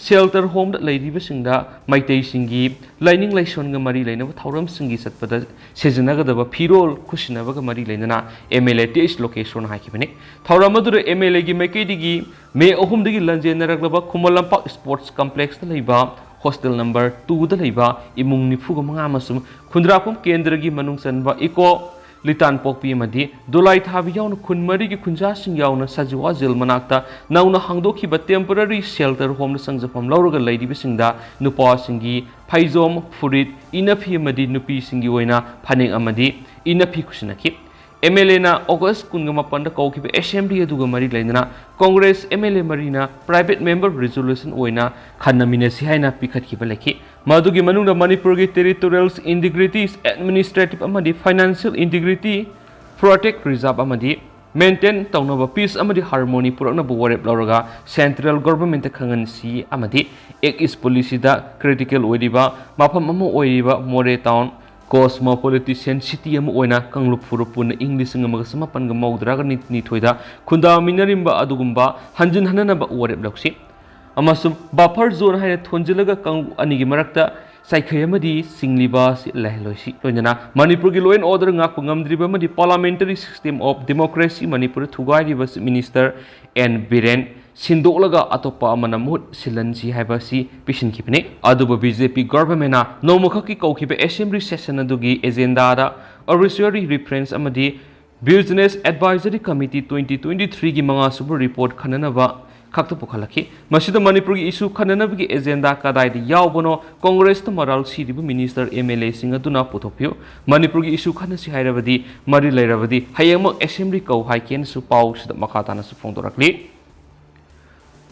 ꯁꯦꯜꯇꯔ ꯍꯣꯝꯗ ꯂꯩꯔꯤꯕꯁꯤꯡꯗ ꯃꯩꯇꯩꯁꯤꯡꯒꯤ ꯂꯥꯏꯅꯤꯡ ꯂꯥꯏꯁꯣꯟꯒ ꯃꯔꯤ ꯂꯩꯅꯕ ꯊꯧꯔꯝꯁꯤꯡꯒꯤ ꯆꯠꯄꯗ ꯁꯤꯖꯤꯟꯅꯒꯗꯕ ꯐꯤꯔꯣꯜ ꯈꯨꯠꯁꯤꯟꯅꯕꯒ ꯃꯔꯤ ꯂꯩꯅꯅ M L A T H ꯂꯣꯀꯦꯁꯣꯔꯅ ꯍꯥꯏꯈꯤꯕꯅꯤ꯫ ꯊꯧꯔꯝ ꯑꯗꯨꯗ ꯑꯦꯝ ꯑꯦꯜ ꯑꯦꯒꯤ ꯃꯥꯏꯀꯩꯗꯒꯤ ꯃꯦ ꯑꯍꯨꯝꯗꯒꯤ ꯂꯥꯟꯖꯦꯟꯅꯔꯛꯂꯕ ꯈꯨꯃꯟ ꯂꯝꯄꯥꯛ ꯁ꯭ꯄꯣꯔꯠꯁ ꯀꯝꯄ꯭ꯂꯦꯛꯁꯇ ꯂꯩꯕ ꯍꯣꯁꯇꯦꯜ ꯅꯝꯕꯔ ꯇꯨꯗ ꯂꯩꯕ ꯏꯃꯨꯡ ꯅꯤꯐꯨꯒ ꯃꯉꯥ ꯑꯃꯁꯨꯡ ꯈꯨꯟꯗ꯭ꯔꯥꯛꯄꯝ ꯀꯦꯟꯗ꯭ꯔꯒꯤ ꯃꯅꯨꯡ ꯆꯟꯕ ꯏꯀꯣ ꯂꯤꯇꯥꯟꯄꯣꯛꯄꯤ ꯑꯃꯗꯤ ꯗꯣꯂꯥꯏꯊꯥꯕꯤ ꯌꯥꯎꯅ ꯈꯨꯟ ꯃꯔꯤꯒꯤ ꯈꯨꯟꯖꯥꯁꯤꯡ ꯌꯥꯎꯅ ꯁꯖꯤꯋꯥ ꯖꯦꯜ ꯃꯅꯥꯛꯇ ꯅꯧꯅ ꯍꯥꯡꯗꯣꯛꯈꯤꯕ ꯇꯦꯝꯄꯔꯔꯤ ꯁꯦꯜꯇꯔ ꯍꯣꯝꯗ ꯆꯪꯖꯐꯝ ꯂꯧꯔꯒ ꯂꯩꯔꯤꯕꯁꯤꯡꯗ ꯅꯨꯄꯥꯁꯤꯡꯒꯤ ꯐꯩꯖꯣꯝ, ꯐꯨꯔꯤꯠ, ꯏꯅꯐꯤ ꯑꯃꯗꯤ ꯅꯨꯄꯤꯁꯤꯡꯒꯤ ꯑꯣꯏꯅ ꯐꯅꯦꯛ ꯑꯃꯗꯤ ꯏꯅꯐꯤ ꯈꯨꯠꯁꯤꯟꯅꯈꯤ꯫ ꯑꯦꯝ ꯑꯦꯜ ꯑꯦꯅ ꯑꯣꯒꯁ ꯀꯨꯟꯒ ꯃꯥꯄꯟꯗ ꯀꯧꯈꯤꯕ ꯑꯦꯁꯦꯝꯕ꯭ꯂꯤ ꯑꯗꯨꯒ ꯃꯔꯤ ꯂꯩꯅꯅ ꯀꯣꯡꯒ꯭ꯔꯦꯁ ꯑꯦꯝ ꯑꯦꯜ ꯑꯦ ꯃꯔꯤꯅ ꯄ꯭ꯔꯥꯏꯚꯦꯠ ꯃꯦꯝꯕꯔ ꯔꯤꯖꯣꯂꯨꯁꯟ ꯑꯣꯏꯅ ꯈꯟꯅꯃꯤꯟꯅꯁꯤ ꯍꯥꯏꯅ ꯄꯤꯈꯠꯈꯤꯕ ꯂꯩꯈꯤ꯫ ꯃꯗꯨꯒꯤ ꯃꯅꯨꯡꯗ ꯃꯅꯤꯄꯨꯔꯒꯤ ꯇꯦꯔꯤꯇꯣꯔꯤꯌꯦꯜ ꯏꯟꯇꯤꯒ꯭ꯔꯤꯇꯤ, ꯑꯦꯗꯃꯤꯅꯤꯁꯇ꯭ꯔꯦꯇꯤꯚ ꯑꯃꯗꯤ ꯐꯥꯏꯅꯥꯟꯁꯤꯌꯦꯜ ꯏꯟꯇꯤꯒ꯭ꯔꯤꯇꯤ ꯄ꯭ꯔꯣꯇꯦꯛ ꯔꯤꯖꯥꯔꯚ ꯑꯃꯗꯤ ꯃꯦꯟꯇꯦꯟ ꯇꯧꯅꯕ, ꯄꯤꯁ ꯑꯃꯗꯤ ꯍꯥꯔꯃꯣꯅꯤ ꯄꯨꯔꯛꯅꯕ ꯋꯥꯔꯦꯞ ꯂꯧꯔꯒ ꯁꯦꯟꯇ꯭ꯔꯦꯜ ꯒꯣꯚꯔꯟꯃꯦꯟꯠꯇ ꯈꯪꯍꯟꯁꯤ ꯑꯃꯗꯤ ꯑꯦꯛ ꯏꯁ ꯄꯣꯂꯤꯁꯤꯗ ꯀ꯭ꯔꯤꯇꯤꯀꯦꯜ ꯑꯣꯏꯔꯤꯕ ꯃꯐꯝ ꯑꯃ ꯑꯣꯏꯔꯤꯕ ꯃꯣꯔꯦ ꯇꯥꯎꯟ ꯀꯣꯁꯃꯣꯄꯣꯂꯤꯇꯤꯁꯤꯌꯟ ꯁꯤꯇꯤ ꯑꯃ ꯑꯣꯏꯅ ꯀꯥꯡꯂꯨꯞ ꯐꯨꯔꯨꯞ ꯄꯨꯟꯅ ꯏꯪ ꯂꯤꯁꯤꯡ ꯑꯃꯒ ꯆꯃꯥꯄꯟꯒ ꯃꯧꯗ꯭ꯔꯥꯒ ꯅꯤꯊꯣꯏꯗ ꯈꯨꯟꯗꯥꯃꯤꯟꯅꯔꯝꯕ ꯑꯗꯨꯒꯨꯝꯕ ꯍꯟꯖꯤꯟ ꯍꯟꯅꯅꯕ ꯋꯥꯔꯦꯞ ꯂꯧꯁꯤ ꯑꯃꯁꯨꯡ ꯕꯐꯔ ꯖꯣꯟ ꯍꯥꯏꯅ ꯊꯣꯟꯖꯤꯜꯂꯒ ꯀꯥꯡꯂꯨꯞ ꯑꯅꯤꯒꯤ ꯃꯔꯛꯇ ꯆꯥꯏꯈꯩ ꯑꯃꯗꯤ ꯆꯤꯡꯂꯤꯕ ꯑꯁꯤ ꯂꯩꯍꯜꯂꯣꯏꯁꯤ꯫ ꯂꯣꯏꯅꯅ ꯃꯅꯤꯄꯨꯔꯒꯤ law and order ꯉꯥꯛꯄ ꯉꯝꯗ꯭ꯔꯤꯕ ꯑꯃꯗꯤ parliamentary system of democracy ꯃꯅꯤꯄꯨꯔꯗ ꯊꯨꯒꯥꯏꯔꯤꯕ Chief Minister ꯑꯦꯟ ꯕꯤꯔꯦꯟ ꯁꯤꯟꯗꯣꯛꯂꯒ ꯑꯇꯣꯞꯄ ꯑꯃꯅ ꯃꯍꯨꯠ ꯁꯤꯜꯍꯟꯁꯤ ꯍꯥꯏꯕ ꯑꯁꯤ ꯄꯤꯁꯤꯟꯈꯤꯕꯅꯤ꯫ ꯑꯗꯨꯕꯨ ꯕꯤ ꯖꯦ ꯄꯤ ꯒꯣꯚꯔꯟꯃꯦꯟꯠꯅ ꯅꯣꯡꯃꯈꯛꯀꯤ ꯀꯧꯈꯤꯕ ꯑꯦꯁꯦꯝꯕ꯭ꯂꯤ ꯁꯦꯁꯟ ꯑꯗꯨꯒꯤ ꯑꯦꯖꯦꯟꯗꯥꯗ obituary reference ꯑꯃꯗꯤ Business Advisory Committee twenty twenty-threeꯒꯤ ꯃꯉꯥꯁꯨꯕ ꯔꯤꯄꯣꯔꯠ ꯈꯟꯅꯅꯕ ꯈꯛꯇ ꯄꯨꯈꯠꯂꯛꯈꯤ꯫ ꯃꯁꯤꯗ ꯃꯅꯤꯄꯨꯔꯒꯤ ꯏꯁꯨ ꯈꯟꯅꯅꯕꯒꯤ ꯑꯦꯖꯦꯟꯗꯥ ꯀꯗꯥꯏꯗ ꯌꯥꯎꯕꯅꯣ? ꯀꯣꯡꯒ꯭ꯔꯦꯁꯇ ꯃꯔꯥꯜ ꯁꯤꯔꯤꯕ ꯃꯤꯅꯤꯁꯇꯔ, ꯑꯦꯝ ꯑꯦꯜ ꯑꯦꯁꯤꯡ ꯑꯗꯨꯅ ꯄꯨꯊꯣꯛꯄꯤꯌꯨ꯫ ꯃꯅꯤꯄꯨꯔꯒꯤ ꯏꯁꯨ ꯈꯟꯅꯁꯤ ꯍꯥꯏꯔꯕꯗꯤ ꯃꯔꯤ ꯂꯩꯔꯕꯗꯤ ꯍꯌꯦꯡꯃꯛ ꯑꯦꯁꯦꯝꯕ꯭ꯂꯤ ꯀꯧ ꯍꯥꯏꯒꯦꯅꯁꯨ ꯄꯥꯎꯁꯤꯗ ꯃꯈꯥ ꯇꯥꯅꯁꯨ ꯐꯣꯡꯗꯣꯔꯛꯂꯤ꯫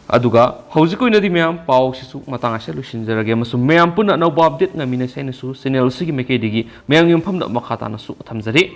ꯑꯗꯨꯒ ꯍꯧꯖꯤꯛ ꯑꯣꯏꯅꯗꯤ ꯃꯌꯥꯝ ꯄꯥꯎꯁꯤꯁꯨ ꯃꯇꯥꯡ ꯑꯁꯤꯗ ꯂꯣꯏꯁꯤꯟꯖꯔꯒꯦ ꯑꯃꯁꯨꯡ ꯃꯌꯥꯝ ꯄꯨꯟꯅ ꯑꯅꯧꯕ ꯑꯞꯗꯦꯠ ꯉꯥꯏꯃꯤꯟꯅꯁꯦ ꯍꯥꯏꯅꯁꯨ ꯆꯦꯅꯦꯜ ꯑꯁꯤꯒꯤ ꯃꯥꯏꯀꯩꯗꯒꯤ ꯃꯌꯥꯝꯒꯤ ꯃꯐꯝꯗ ꯃꯈꯥ ꯇꯥꯅꯁꯨ ꯊꯝꯖꯔꯤ꯫